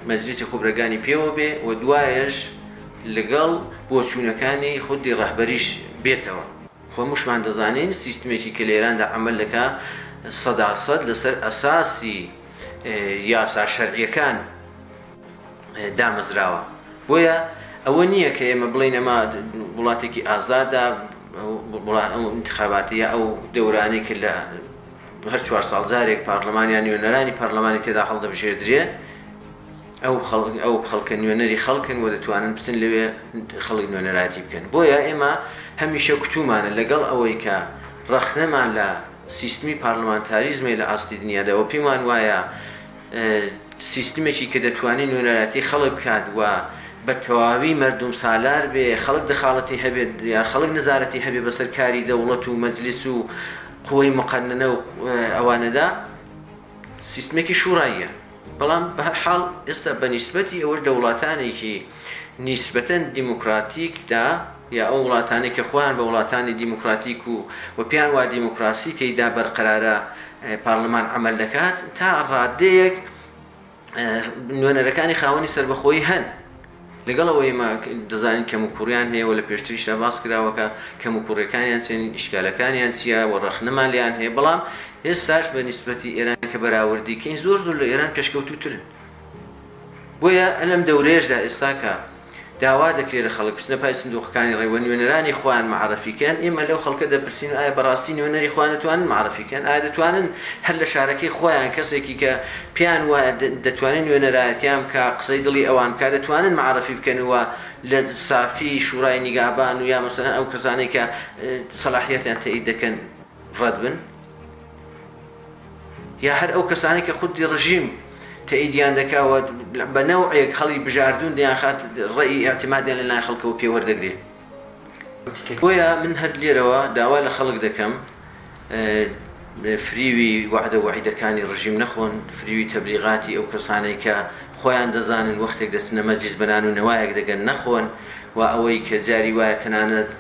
مەجلیسی خوبرەگانی پێوە بێ و دوایەش لەگەڵ بۆچوونەکانی خودی ڕەهبەریش بێتەوە. خۆموشمان دەزانین سیستمێکی کە لە ئێراندا عەمەل دەکا سەداسەد لەسەر ئەساسی یاسا شەرعیەکان دامەزراوە بۆیە ئەوە نییە کە ئێمە بڵێین ئەمە وڵاتێکی ئازادە ئەو انتخاباتی یا ئەو دەورانەی کە لە هەر چوار ساڵ جارێک پارلەمان یان نوێنەرانی پەرلەمانی تێدا هەڵدەبژێردرێ ئەو خەڵک ئەو خەڵکە نوێنەری خەڵکن و دەتوانن بچن لەوێ خەڵک نوێنەرایەتی بکەن بۆیە ئێمە هەمیشە کوتومانە لەگەڵ ئەوەی کە ڕەخنەمان لە سیستمی پارلمانتاریزمێ لە ئاستی دنیادا و پێمان وایە سیستمێکی کە دەتوانێ نوێنەرایەتی خەڵک بکات و بە تەواوی مەردوم سالار بێ، خەڵک دەخاڵەتی هەبێت یا خەڵک نزارەتی هەبێ بەسەر کاری دەوڵەت و مەجلیس و قوەی مقننە و ئەوانەدا، سیستمێکی شوڕاییە. بەڵام بە هەر حاڵ ئێستا بە نیسبەتی ئەوەش لە وڵاتانێکی نیسبەتەن دیموکراتیکدا یا ئەو وڵاتانەی کە خۆیان بە وڵاتانی دیموکراتیک و و پێیان وا دیموکراسی تێیدا بەرقەرارە پارلمان عەمەل دەکات تا ڕادەیەک نوێنەرەکانی خاوەنی سەربەخۆیی هەن لەگەڵ ئەوەی ئێمە دەزانین کەموکوڕیان هەیە و لە پێشتریشدا باس کراوە کە کەموکوڕیەکانیان چین ئیشکالەکانیان چییە و ڕەخنەمان لێیان هەیە بەڵام ئێستاش بە نیسبەتی ئێران کە بەراوردی کەین زۆر زۆر لە ئێران پێشکەوتووترن بۆیە لەم دەورەیەشدا ئێستا کە داوا دەکرێت لە خەڵک بچنە پای سندوقەکانی ڕێ و نوێنەرانی خۆیان مەعرەفی کەن، ئێمە لەو خەڵکە دەپرسین ئایا بەڕاستی نوێنەری خۆیان دەتوانن مەعرەفی کەن؟ ئایا دەتوانن هەر لە شارەکەی خۆیان کەسێکی کە پێیان وایە دەتوانێت نوێنەرایەتیان بکا، قسەی دڵی ئەوان بکا، دەتوانن مەعرەفی بکەن و لە سافی شورای نیگابان و یا مەسەلەن ئەو کەسانەی کە سەلاحیەتیان تەئید دەکەن ڕەت بن؟ یا هەر ئەو کەسانەی کە خودی ڕژیم تەئیدیان دەکا و بە نەوعێک هەڵی بژاردوون دەیانخات ڕەئی ئیعتمادیان لە لایەن خەڵکەوە پێ وەردەگرێ. بۆیە من هەر لێرەوە داوا لە خەڵک دەکەم فریوی وەعدە و وەعیدەکانی ڕژیم نەخۆن، فریوی تەبلیغاتی ئەو کەسانەی کە خۆیان دەزانن وەختێک دەچنە مەجلیس بە نان و نەوایەک دەگەن نەخۆن و ئەوەی کە جاری وایە تەنانەت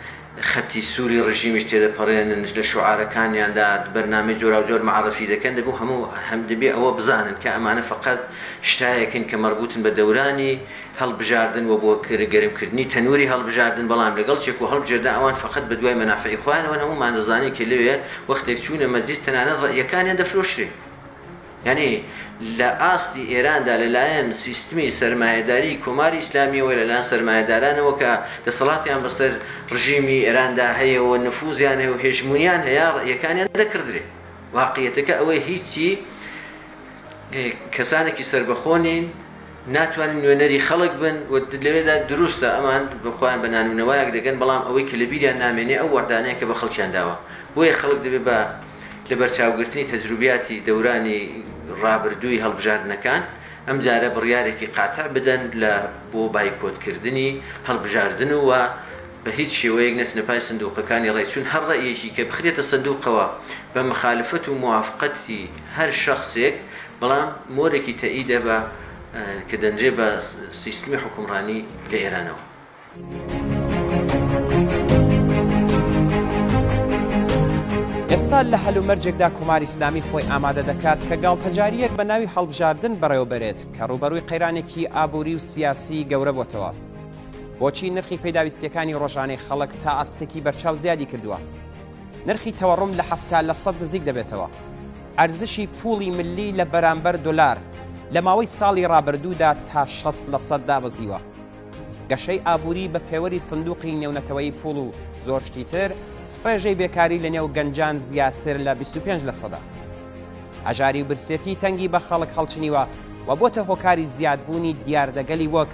خەتی سووری ڕژیمیش تێدەپەڕێنن، لە شوعارەکانیاندا بەرنامەی جۆراوجۆر مەعرەفی دەکەن، دەبوو هەموو هەم دەبێ ئەوە بزانن کە ئەمانە فەقەت شتایەکن کە مەربووتن بە دەورانی هەڵبژاردن و بۆ گەرم کردنی تەنووری هەڵبژاردن، بەڵام لەگەڵ چێک و هەڵبژێردان ئەوان فەقەت بە دوای مەنافعی خۆیانەوەن، هەموومان دەزانین کە لەوێ وەختێک چوونە مەجلیس تەنانەت ڕەئیەکانیان دەفرۆشرێ. یانی لە ئاستی ئێراندا لە لایەن سیستمی سەرمایەداری کۆماری ئیسلامییەوە، لە لایەن سەرمایەدارانەوە کە دەسەڵاتیان بەسەر ڕژیمی ئێراندا هەیە و نفوزیان هەیە و هێژمونیان هەیە، ڕەئیەکانیان دەکڕدرێ. واقعیەتەکە ئەوەیە هیچی کەسانێکی سەربەخۆ نین، ناتوانن نوێنەری خەڵک بن و لەوێدا دروستە ئەمان بە خۆیان بە نان و نەوایەک دەگەن، بەڵام ئەوەی کە لەبیریان نامێنێ ئەو وەعدانەیە کە بە خەڵکیان داوە. بۆیە خەڵک دەبێ بە لەبەرچاوگرتنی تەجروبیاتی دەورانی ڕابردووی هەڵبژاردنەکان، ئەمجارە بڕیارێکی قاتع بدەن لە بۆ بایکۆتکردنی هەڵبژاردن و بە هیچ شێوەیەک نەچنە پای سندوقەکانی ڕەی، چون هەر ڕەئیەکی کە بخرێتە سندوقەوە بە مخالفەت و موافقەتی هەر شەخسێک، بەڵام مۆرێکی تەئیدە بە کە دەنرێ بە سیستمی حوکمڕانی لە ئێرانەوە. ئێستا لە هەلومەرجێکدا کۆماری ئیسلامی خۆی ئامادە دەکات کە گاڵتەجارییەک بە ناوی هەڵبژاردن بەڕێوەبەرێت کە ڕووبەڕووی قەیرانێکی ئابووری و سیاسی گەورە بۆتەوە. بۆچی نرخی پێداویستیەکانی ڕۆژانەی خەڵک تا ئاستێکی بەرچاو زیادی کردووە؟ نرخی تەوەڕم لە 70% نزیک دەبێتەوە. ئەرزشی پوڵی ملی لە بەرامبەر دۆلار لە ماوەی ساڵی ڕابردوودا تا 60% دابەزیوە. گەشەی ئابووری بە پێوەری سندوقی نێونەتەوەیی پوڵ و زۆر شتی تر، ڕێژەی بێکاری لە نێو گەنجان زیاتر لە 25 لە سەدە. هەژاری و برسێتی تەنگی بە خەڵک هەڵچنیوە و بۆتە هۆکاری زیادبوونی دیاردەگەلی وەک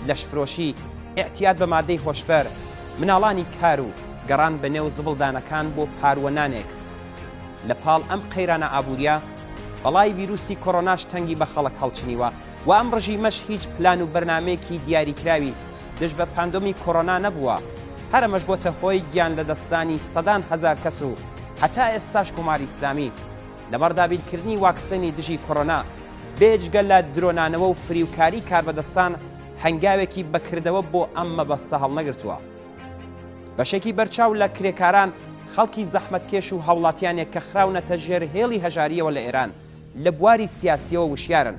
لەشفرۆشی، ئیعتیاد بە مادەی هۆشبەر، مناڵانی کار و گەڕان بە نێو زبڵدانەکان بۆ پارووە نانێک. لە پاڵ ئەم قەیرانە ئابووریە، بەڵای ویروسی کۆرۆناش تەنگی بە خەڵک هەڵچنیوە و ئەم ڕژیمەش هیچ پلان و بەرنامەیەکی دیاریکراوی دژ بە پاندۆمی کۆرۆنا نەبووە، هەر ئەمەش بۆتە هۆی گیان لەدەستدانی سەدان هەزار کەس و هەتا ئێستاش کۆماری ئیسلامی لەمەڕ دابینکردنی واکسێنی دژی کۆرۆنا بێجگە لە درۆنانەوە و فریوکاری کاربەدەستان هەنگاوێکی بەکردەوە بۆ ئەم مەبەستە هەڵنەگرتووە. بەشێکی بەرچاو لە کرێکاران، خەڵکی زەحمەتکێش و هاوڵاتیانێک کە خراونەتە ژێر هێڵی هەژارییەوە لە ئێران، لە بواری سیاسییەوە وشیارن.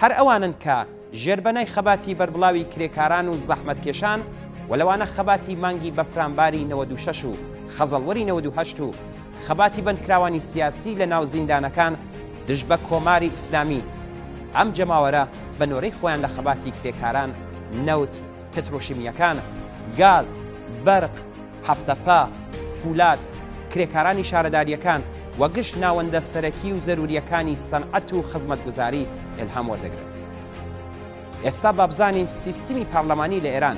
هەر ئەوانن کە ژێربەنای خەباتی بەربڵاوی کرێکاران و زەحمەتکێشان و لەوانە خەباتی مانگی بەفرانباری 96 و خەزەڵوەری 98 و خەباتی بەندکراوانی سیاسی لە ناو زیندانەکان دژ بە کۆماری ئیسلامی، ئەم جەماوەرە بە نۆرەی خۆیان لە خەباتی کرێکاران، نەوت، پترۆشیمییەکان، گاز، بەرق، هەفتەپە، فولاد، کرێکارانی شارەدارییەکان و گشت ناوەندە سەرەکی و زەرورییەکانی سەنعەت و خزمەتگوزاری ئیلهام وەردەگرن. ئێستا با بزانین سیستمی پارلەمانی لە ئێران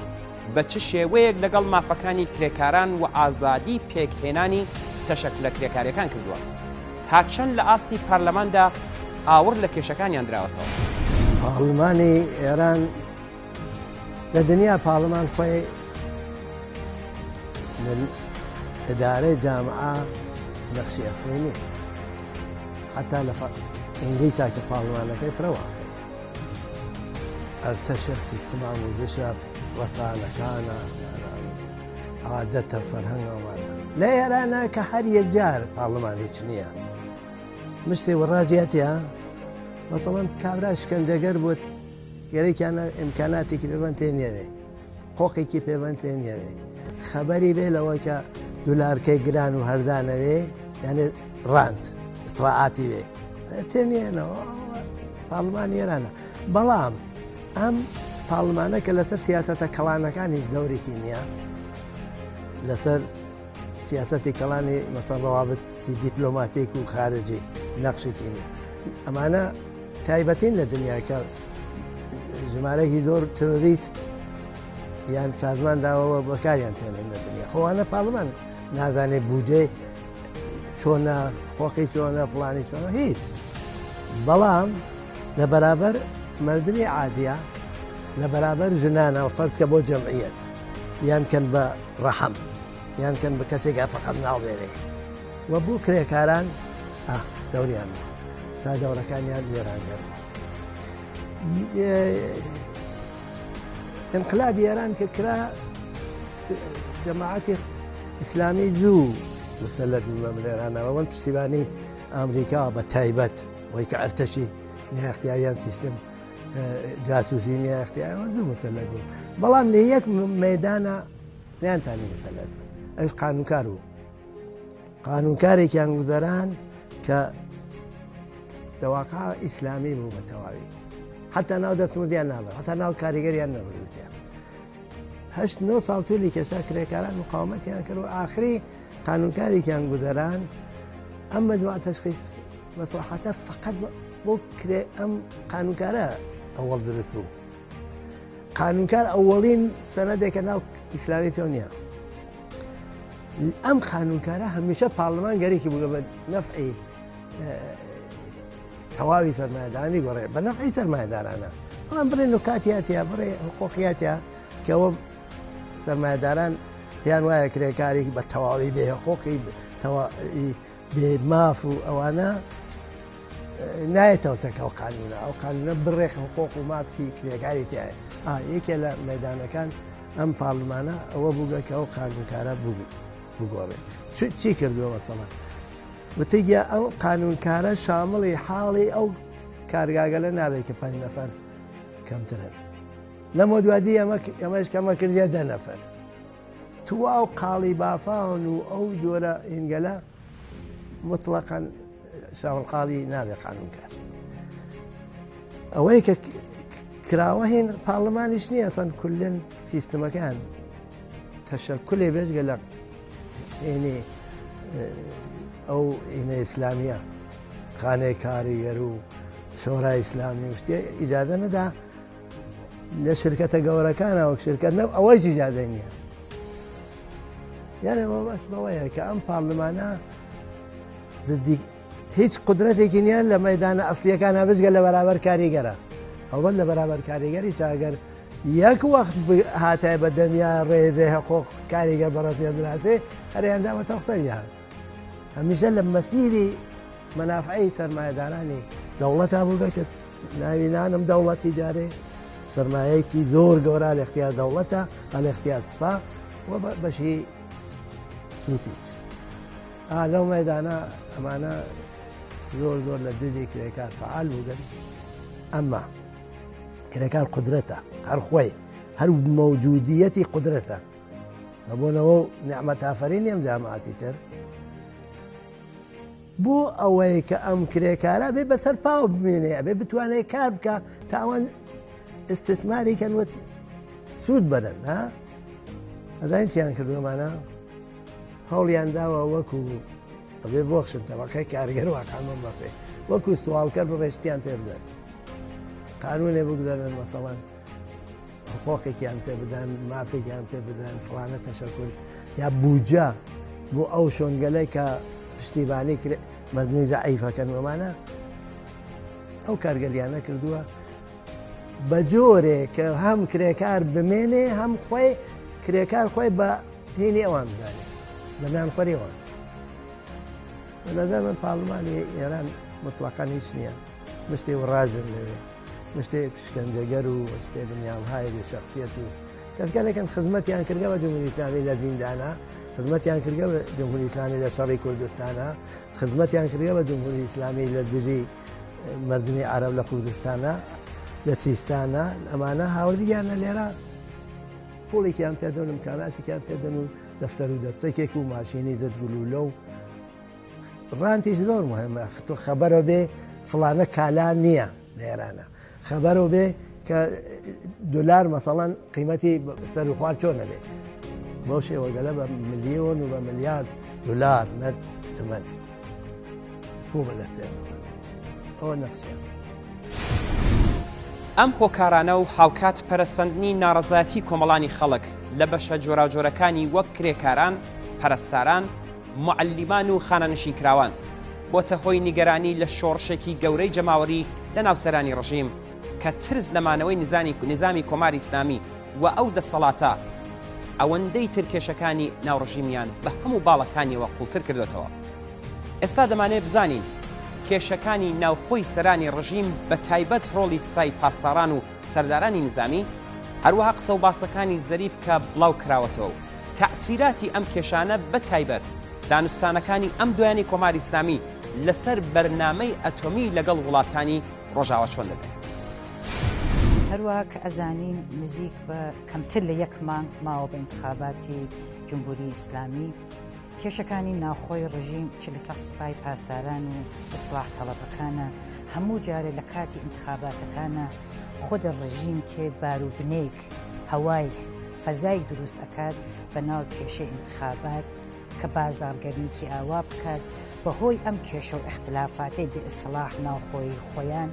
بە چ شێوەیەک لەگەڵ مافەکانی کرێکاران و ئازادی پێکهێنانی تەشەکولە کرێکارییەکان کردووە؟ تا چەند لە ئاستی پارلەماندا ئاوڕ لە کێشەکانیان دراوەتەوە؟ پارلمانی ئێران لە دنیا پارلمان خۆی لە ئیدارەی جامعە نەخشی ئەسڵی نییە حتا لە ئینگلیسا کە پارلمانەکەی فرە واقعی ئەرتەشە سیستم ئاموزشە ڕەسانەکانە عادەتە فەرهەنگ ئەوانە لە ئێرانە کە هەر یەکجار پارلمان هیچ نییە مشتێ وەڕاجیاتە مەسەڵەن کابرا شکەنجەگەر بوت گەرەکیانە ئیمکاناتێکی پێبەن تێ نیەێ قۆقێکی پێبەن تێ نیەێ خەبەری بێ لەوەی کە دولارکەی گران و هەرزانەوێ یانێ ڕاند اطلاعاتی بێ تێ نیەنەوە پارلمان ئێرانە بەڵام ئەم. پارلمانە کە لەسەر سیاسەتە کەڵانەکانیش دەورێکی نییە لەسەر سیاسەتی کەڵانی مەسەن ڕەوابتی دیپلۆماتیک و خارجی نەخشێکی نییە ئەمانە تایبەتین لە دنیا کە ژمارەێکی زۆر تۆریست یان سازمان داوەوە بەکاریان تێنن لە دنیا خۆوانە پارلمان نازانێت بودجەی چۆنە خۆقی چۆنە فلانی چۆنە هیچ بەڵام لە بەرابەر مردمی عادیە لە بەرابەر ژنانە فەرزکە بۆ جەمعیەت یان کەن بە ڕەحم یان کەن بە کەسێک فقط ناڵێرێ و بۆ کرێکاران دەوریان بوو تا دەورەکانیان وێرانگەر بوو. انقلابی ئێران کە کرا جەماعەتی ئیسلامی زوو مسەلەت بوو بە ملێرانەوە وەن پشتیبانی ئەمریکا بە تایبەت وەی کە ئەرتەشی نیاختیاریان سیستم جاسوسی نیاختیارەوە زوو مسەلەت بوون بەڵام لە یەک مەدانە نیانتانی مسەلەت بوون ئەوش قانونکار بوو قانونکارێکیان گوزەران کە دەواقع ئیسلامی بوو بە تەواوی حتا ناو دەستمودیان نابێت حتا ناو کاریگەریان نەبروتیان هەشت نۆ ساڵ تولی کێشا کرێکاران مقاومەتیان کرد و ئاخری قانونکارێکیان گوزەران ئەم مەجموعە تەشخیص مەسڵەحەتە فقط بۆ کرێ ئەم قانونکارە ئەوەڵ دروست بوو قانونکار ئەوەڵین سەنەدێکە ناو ئیسلامی پێ نییە ئەم قانونکارە هەمیشە پارلمان گەرێکی بووگە بە نەفعی تەواوی سەرمایەدارانی گۆڕێ بە نەفعی سەرمایەدارانە بەڵام بڕێ نکاتیاتیا بڕێ حقوقیاتیا کەەوە سەرمایەداران پێیان وایە کرێکاری بە تەواوی بێ حقوقی بێ ماف و ئەوانە نایەتەوە تەکە ئەو قانونە ئەو قانونە بڕێک حقوق و مافی کرێکاری تایە یەکێ لە مەدانەکان ئەم پارلمانە ئەوە بووگە کە ئەو قانونکارە بوو بگۆڕێت چی کردووە مەسەڵە وتیگە ئەو قانونکارە شامڵی حاڵی ئەو کارگاگەلە نابێت کە پێنج نەفەر کەمترن لەمە دوادی ئەمە ئەمەش کەمە کردە دە نەفەر تواو قاڵی بافان و ئەو جۆرە ئینگەلە مطلقاً شاوڵقاڵی نابێ قانونکار ئەوەی کە کراوە هین پارلمانیش نییە سەن کولن سیستمەکان تەشەکولێ بێژگە لە ئێنێ ئەو ئینە ئیسلامیە خانەی کاریگەر و شۆرای ئیسلامی و شتێ ئیجازە نەدا لە شرکەتە گەورەکانە وەک شرکەت نەب ئەوەیش ئیجازەی نییە یانە مەبەستمەوەیە کە ئەم پارلمانە زدی هیچ قدرەتێکی نییە لە مەدانە ئەسلیەکان بجگە لە بەرابەر کاریگەرە ئەوەن لە بەرابەر کاریگەری چاگەر یەک وەخت هاتای بە دەمیا ڕێزێ هەقۆق کاریگەر بە ڕەسمیەت بناسێ هەریان داوەتە سەریان هەمیشە لە مەسیری مەنافعی سەرمایەدارانی دەوڵەتا بووگە کە ناوی نانم دەوڵەتی جارێ سەرمایەکی زۆر گەورە لە اختیار دەوڵەتە لە اختیار سپا و بەشی سوسیچ لەو مەدانە ئەمانە زۆر زۆر لە دژی کرێکار فعال بووگەن ئەمما کرێکار قودرەتە هەر خۆی هەر مەوجودیەتی قودرەتە بەبوونەوە و نعمەتافەرینی ئەم جامعاتی تر بۆ ئەوەی کە ئەم کرێکارە بێ بەسەر پاو بمێنێ ئەبێ بتوانێت کار بکە تا ئەوان استثماری کەن وت سوود بەرن ها ئەزانین چیان کردوەمانە هەوڵیان داوە وەکو ئەبێ بۆخشن تەبقەی کارگەر واقعا بەخێ وەکو سواڵکەر بڕێشتیان پێ بدەن قانونێ بگوزارن مەسەڵەن حقوقێکیان پێ بدەن مافێکیان پێ بدەن فڵانە تەشەکول یا بودجە بۆ ئەو شۆنگەلەی کە پشتیبانی مردنی زەعیفەکەن وەمانە ئەو کارگەلیانە کردووە بە جۆرێک کە هەم کرێکار بمێنێ هەم خۆی کرێکار خۆی بە هینی ئەوان بزانێ بە نان خۆریەوە بە نظر من پارلمانی ئێران مطلقا هیچ نییە مشتێ و ڕازن لەوێ مشتێ شکەنجەگەر و مشتێ بنیامهای بێ شخصیت و کەسگەلێکن خزمەتیان کردگە بە جمهوری ئیسلامی لە زیندانە خزمەتیان کردگە بە جمهوری ئیسلامی لە شەڕی کوردستانە خزمەتیان کردگە بە جمهوری ئیسلامی لە دژی مردمی عەرەب لە کوردستانە لە سیستانە ئەمانە هاوردیانە لێرە پوڵێکیان پێدەن امکاناتێکیان پێدەن و دەفتەر و دەستەکێک و ماشینی زد گلولە و ڕانتیش زۆر مهمە تۆ خەبەرە بێ فڵانە کالا نییە لە ئێرانە خەبەرە بێ. کە دلار مەسەڵەن قیمەتی سەر و خوار چۆن نەبێت بەو شێوەگەلە بە ملیۆن و بە ملیارد دلار نە تمەن پوو بەدەستێنەوە ئەوە نەخشە. ئەم هۆکارانە و هاوکات پەرەسەندنی ناڕەزایەتی کۆمەڵانی خەڵک لە بەشە جۆراوجۆرەکانی وەک کرێکاران، پەرستاران، موعەلیمان و خانەنشینکراوان، بۆتە هۆی نیگەرانی لە شۆڕشێکی گەورەی جەماوەری لە ناو سەرانی ڕژیم کە ترس لە مانەوەی نیزامی کۆماری ئیسلامی و ئەو دەسەڵاتە ئەوەندەی تر کێشەکانی ناو ڕژیمیان بە هەموو باڵەکانیەوە قوڵتر کردۆتەوە. ئێستا دەمانەوێت بزانین کێشەکانی ناوخۆی سەرانی ڕژیم بە تایبەت ڕۆڵی سپای پاسداران و سەردارانی نیزامی، هەروەها قسە و باسەکانی زەریف کە بڵاو کراوەتەوە و تەئسیراتی ئەم کێشانە بە تایبەت دانوستانەکانی ئەم دوایانەی کۆماری ئیسلامی لەسەر بەرنامەی ئەتۆمی لەگەڵ وڵاتانی ڕۆژاوا چۆن دەبێت؟ هەروەها کە ئەزانین نزیک بە کەمتر لە یەک مانگ ماوە بە ئینتخاباتی جمهوری ئیسلامی، کێشەکانی ناوخۆی ڕژیم چ لەسەر سپای پاسداران و ئیسڵاح تەڵەبەکانە، هەموو جارێ لە کاتی ئینتخاباتەکانە خودە ڕژیم تێت باروبنەیک، هەوایک، فەزایک دروست ئەکات بە ناو کێشەی ئینتخابات کە بازاڕگەرمیکی ئاوا بکات بە هۆی ئەم کێشە و ئیختلافاتەی بێ ئیسڵاح ناوخۆیی خۆیان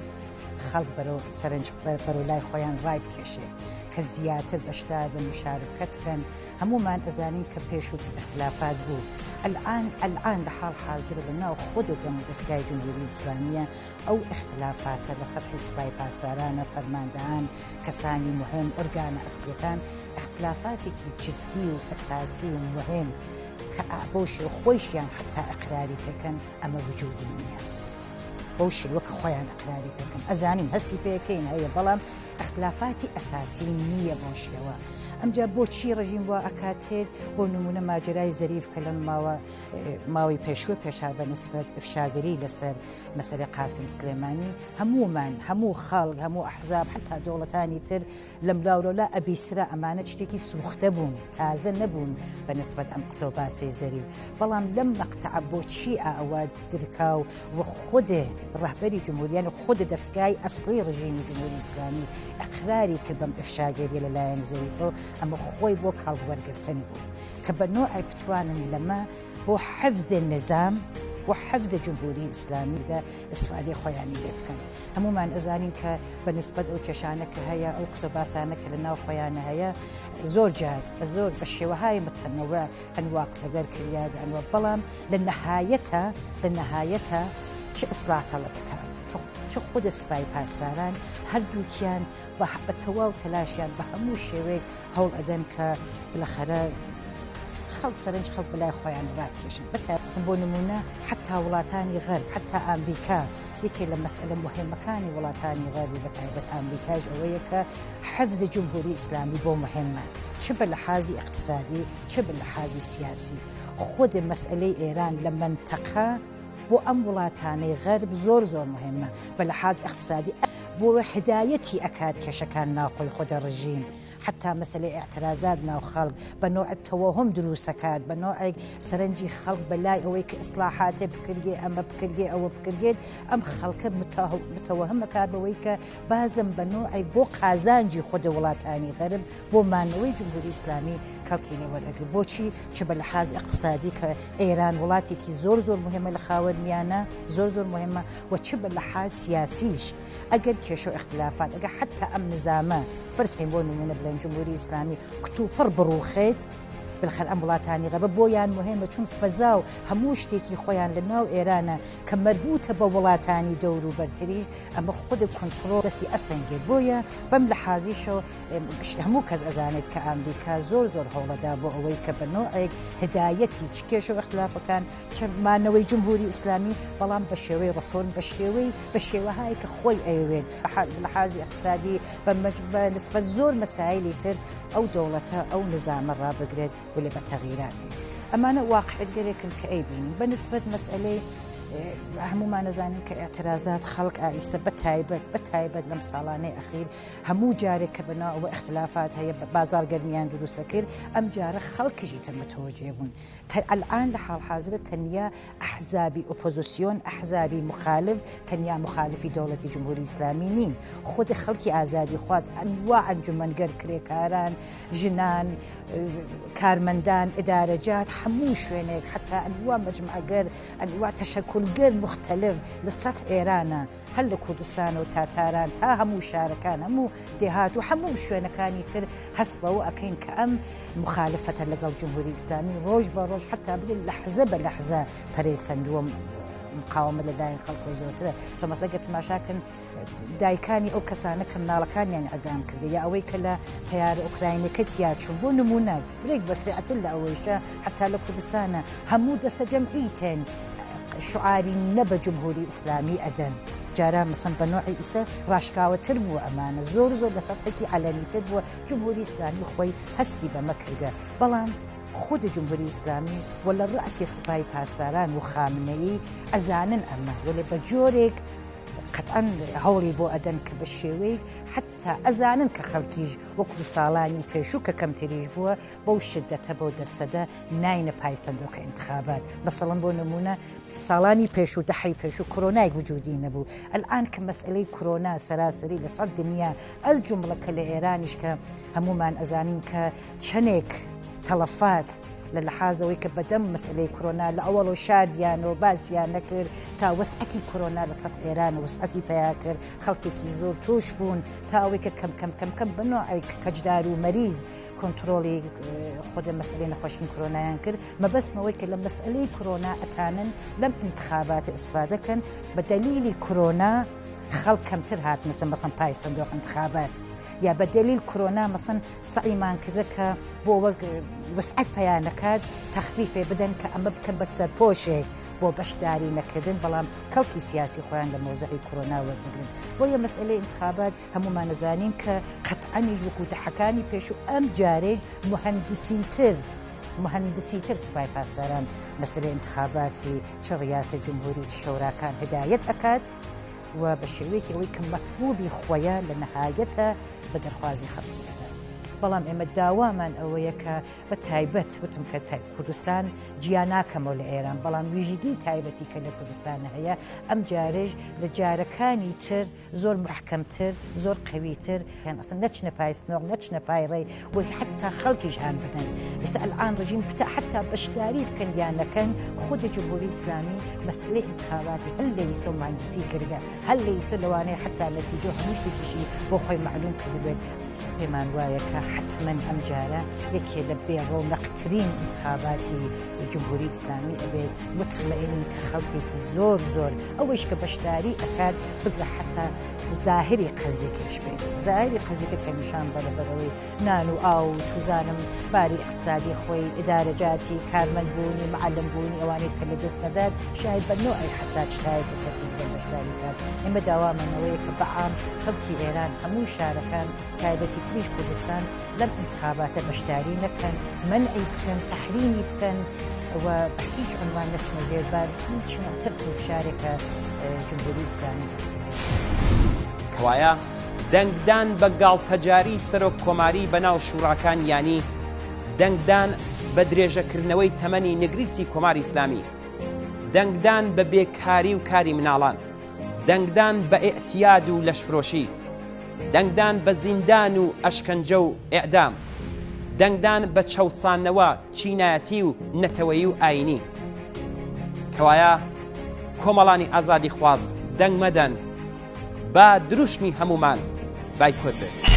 خەڵک بەرەو سەرنج بەرەو لای خۆیان ڕایبکێشێت کە زیاتر بەشدار بن مشارکەت کەن هەموومان ئەزانین کە پێشووتر ئیختلافات بوو ئەلئان ئەلئان لە حاڵ حازر لە ناو خود دەم و دەسگای جمهوری ئیسلامیە ئەو ئیختلافاتە لە سەتحی سپای پاسدارانە فەرماندەهان کەسانی موهێم ئۆرگانە ئەسلیەکان ئیختلافاتێکی جدی و ئەساسی و موهێم کە بەو شێوە خۆیشیان حەتا ئیقراری پێکەن ئەمە وجودی نییە. بەو شێوە کە خۆیان ئەقراری پێکەن ئەزانین هەستی پێکەین هەیە بەڵام ئەختلافاتی ئەساسی نییە بەو شێوە ئەمجا بۆچی ڕژیم وا ئەکاتێت بۆ نمونە ماجرای زەریف کە لەم ماوە ماوەی پێشوە پێشا بە نسبەت ئفشاگەری لەسەر مەسەلەی قاسم سلێمانی هەموومان هەموو خەڵک هەموو ئەحزاب حتا دەوڵەتانی تر لەم لاولەولا ئەبیسرا ئەمانە شتێکی سوختە بوون تازە نەبوون بە نسبەت ئەم قسە و باسەی زەریف بەڵام لەم مەقتەعە بۆچی ئاوا درکاو و خودێ ڕەهبەری جمهوری یانی خود دەسگای ئەسڵی ڕژیمی جمهوری ئیسلامی ئەقراری کرد بەم ئفشاگەریە لە لایەن زەریفەوە ئەمە خۆی بۆ کەڵک وەرگرتن بوو کە بە نوعێک بتوانن لەمە بۆ حفظ نظام بۆ حفظ جمهوری ئیسلامی دا ئیسفادەی خۆیانی لێ بکەن هەمومان ئەزانین کە بە نسبەت ئەو کێشانە کە هەیە ئەو قسە باسانە کە لە ناو خۆیانە هەیە زۆر جار بە زۆر بە شێوەهای متەنەوە ئەنوا قسەگەر کریاگ ئەنوا بەڵام لە نەهایەتە لە نەهایەتە چ ئیسلاح تەڵەبەکان چ خود سپای پاسداران هەردووکیان بە تەواو تەلاشیان بە هەموو شێوەیەک هەوڵ ئەدەن کە بلەخەرە خەڵک سەرنج خەڵک بەلای خۆیان ڕابکێشن بەتایبەت بۆ نمونە حتا وڵاتانی غەرب حتا ئامریکا یەکێ لە مەسئلە مهمەکانی وڵاتانی غەرب و بەتایبەت ئامریکاش ئەوەیە کە حفظ جمهوری ئیسلامی بۆ مهمە چ بە لەحازی ئیقتسادی چ بە لەحازی سیاسی خود مەسئلەی ئێران لە مەنتەقە بۆ ئەم وڵاتانەی غەرب زۆر زۆر مهمە بە لەحاز ئیقتسادی بۆ هدایەتی ئەکات کێشەکان ناوخۆی خودە ڕژیم حەتا مەسەلەی ئیعترازات ناو خەڵک بە نەوعێک تەوەهوم دروسەکات بە نەوعێک سەرنجی خەڵک بە لای ئەوەی کە ئیسلاحاتێ بکرگێ ئەمە بکرگێ ئەوە بکرگێت ئەم خەڵکە متەوەهم ئەکات بەوەی کە بازم بە نەوعێک بۆ قازانجی خودە وڵاتانی غەرب بۆ مانەوەی جمهوری ئیسلامی کەڵکی لێ وەرئەگرێت بۆچی چ بە لحاظ ئیقتسادی کە ئێران وڵاتێکی زۆر زۆر مهمە لە خاوەرمیانە زۆر زۆر مهمە و چ بە لحاظ سیاسیش ئەگەر کێشە و ئیختلافات ئەگەر حەتا ئەم نزامە فرض کەین بۆ نمونە بڵێن جمهوری ئیسلامی کتوپڕ بڕوخێت بالخەر ئەم وڵاتانی غەربە بۆیان مهمە چون فەزا و هەموو شتێکی خۆیان لە ناو ئێرانە کە مەربوتە بە وڵاتانی دەوروبەرتریش ئەمە خود کونتڕۆڵ دەستی ئەسەنگێت بۆیە بەم لەحازیشەوە هەموو کەس ئەزانێت کە ئامریکا زۆر زۆر هەوڵەدا بۆ ئەوەی کە بە نەوعێک هدایەتی چ کێشە و ئیختلافەکان چ مانەوەی جمهوری ئیسلامی بەڵام بە شێوەی ڕفۆرم بە شێوەی بە شێوەهای کە خۆی ئەیەوێت بە لحازی ئیقتسادی بە مەج بە نسبەت زۆر مەسایلی تر ئەو دەوڵەتە ئەو نزامە ڕابگرێت ولێ بە تەغیراتێک ئەمانە واقعیەتگەلێکن کە ئەیبینین بە نسبەت مەسئەلەی. هەموومان ئەزانین کە ئیعترازات خەڵک ئایسە بە تایبەت بە تایبەت لەم ساڵانەی ئەخیر هەموو جارێک کە بەناو ئەوە ئیختلافات هەیە بازار گەرمیان دروستە کرد ئەم جارە خەڵکیش ئیتر متوەجێ بوون ئەلئان لە حاڵ حازرە تەنیا ئەحزابی ئۆپۆزیسیۆن ئەحزابی مخالف تەنیا مخالفی دەوڵەتی جمهوری ئیسلامی نین خودی خەڵکی ئازادی خواز ئەنوا ئەنجومەنگەر کرێکاران ژنان کارمەندان ئیدارەجات هەموو شوێنێک حتا ئەنوا مەجمعگەر ئەنوا تەشەکولگەر مختلف لە سەت ئێرانە هەر لە کوردستان و تا تاران تا هەموو شارەکان هەموو دێهات و هەموو شوێنەکانی تر هەست بەوە ئەکەین کە ئەم مخالفەتە لەگەڵ جمهوری ئیسلامی ڕۆژ بە ڕۆژ حتا بگەن لەحزە بە لەحزە پەرەی سەندووە مقاومە لەلایەن خەڵکەوە زۆرترە تۆ مەسەلەن گەر تماشاکەن دایکانی ئەو کەسانە کە مناڵەکانیان ئەدام کردە یا ئەوەی کە لە تەیارە ئۆکراینەکە تیا چوون بۆ نمونە فرێک بەسیعتر لە ئەوەیشە حتا لە کوردستانە هەموو دەسە جەمعی تێن شعاری نە بە جمهوری ئیسلامی ئەدەن جاران مەسەن بە نوعی ئیسە ڕاشکاوەتر بووە ئەمانە زۆر زۆر لە سەتحێکی عەلەنیتر بووە جمهوری ئیسلامی خۆی هەستی بەمە کردگە بەڵام خود جمهوری ئیسلامی و لە ڕەسی سپای پاسداران و خامنەیی ئەزانن ئەمە وەلێ بە جۆرێک قەتعەن هەوڵی بۆ ئەدەن کە بە شێوەیەک حتا ئەزانن کە خەڵکیش وەکو ساڵانی پێشوو کە کەمتریش بووە بەو شدەتە بەو دەرسەدە ناینە پای سندوق انتخابات مەسەڵەن بۆ نمونە ساڵانی پێشوو دەحەی پێشوو کرۆنایک وجودی نەبوو ئەلئان کە مەسئلەی کرۆنا سەراسەری لە سەد دنیا ئەز جومڵە کە لە ئێرانیش کە هەمومان ئەزانین کە چەنێک تەڵەفات لە لەحازەوەی کە بەدەم مەسلەی کرۆنا لە ئەوەڵۆ شاردیانەوە باسیان نەکرد تا وەسعەتی کرۆنا لە سەد ئێران وسعەتی پیا کرد خەڵکێکی زۆر توش بوون تا ئەوەی کە کەم کەم کەم کەم بەنوعێک کەجدار و مەریز کۆنترۆڵی خودە مەسئلەی نەخۆشی کرۆنایان کرد مەبەستمەوەی کە لە مەسئلەی کرۆنا ئەتانن لەم انتخابات ئیسفادە کەن بە دەلیلی کرۆنا خەڵک کەمتر هاتنەسە مەسەن پای سندوق انتخابات یا بە دەلیل کرۆنا مەسەن سەعیمان کردە کە بۆ وەک وسعەت پیا نەکات تەخفیفێ بدەن کە ئەمە بکەن بە سەرپۆشێک بۆ بەشداری نەکردن بەڵام کەڵکی سیاسی خۆیان لە مۆزعی کۆرۆنا وەربگرن بۆیە مەسئلەی انتخابات هەموومان ئەزانین کە قەتعەنیش وەکو دەحەکانی پێشوو ئەم جارەیش موهەندسیتر موهەندسیتر سپای پاسداران مەسەلەی ئینتخاباتی چ ڕیاسە جمهوری و چ شەوراکان هدایەت ئەکات و بە شێوەیەکی ئەوەی کە مەتلوبی خۆیە لە نەهایەتە بە دەرخوازی خەڵکی ئەدات بەڵام ئێمە داوامان ئەوەیە کە بە تایبەت وتم کە کوردستان جیا ناکەمەوە لە ئێران بەڵام ویژگی تایبەتی کە لە کوردستان هەیە ئەم جارێژ لە جارەکانی تر زۆر محکەمتر زۆر قەویتر یان ئەسڵەن نەچنە پای سنۆق نەچنە پای ڕێی و حتا خەڵکیش هان بدەن ئێستا ئەلئان ڕژیم بتە حتا بەشداری بکەن یان نەکەن خودی جمهوری ئیسلامی مەسئلەی ئینتخاباتی هەر لە ئیسە و مهندسی کردگە هەر لە ئیسە لەوانەیە حتا نەتیجە و هەموو شتێکیشی بۆ خۆی مەعلوم کردبێت پێمان وایە کە حتمما ئەم جارە یەکێ لە بێڕەونەقترین ئینتخاباتی جمهوری ئیسلامی ئەبێت مطمئنین کە خەڵکێکی زۆر زۆر ئەوەیش کە بەشداری ئەکات بگرە حتا زاهری قەزیەکەش بێت زاهری قەزیەکە کە نیشان بە لەبەرەوەی نان و ئاو و چوزانم باری اقتصادی خۆی ئیدارەجاتی کارمەند بوونی معلم بوونی ئەوانەی کە لە دەست نەدات شاید بە نوعی حتا چتایەک تەرتیب بدەن بەشداری کات ئێمە داوامانەوەیە کە بەعام خەڵکی ئێران هەموو شارەکان تایبەتی تریش کوردستان لەم ئینتخاباتە بەشداری نەکەن، مەنعی بکەن، تەحریمی بکەن و بە هیچ عنوان نەچنە ژێر بار هیچ نوع ترس و فشارێک کە جمهوری ئیسلامی ئەتیەوێت. کەوایە دەنگدان بە گاڵتەجاری سەرۆک کۆماری بەناو شوڕاکان یانی دەنگدان بە درێژەکردنەوەی تەمەنی نگریسی کۆماری ئیسلامی، دەنگدان بە بێکاری و کاری مناڵان، دەنگدان بە ئیعتیاد و لەشفرۆشی، دەنگدان بە زیندان و ئەشکەنجە و ئیعدام، دەنگدان بە چەوسانەوە چینایەتی و نەتەوەیی و ئایینی. کەوایە کۆمەڵانی ئازادیخواز دەنگ مەدەن، با دروشمی هەموومان بایکۆت بێت.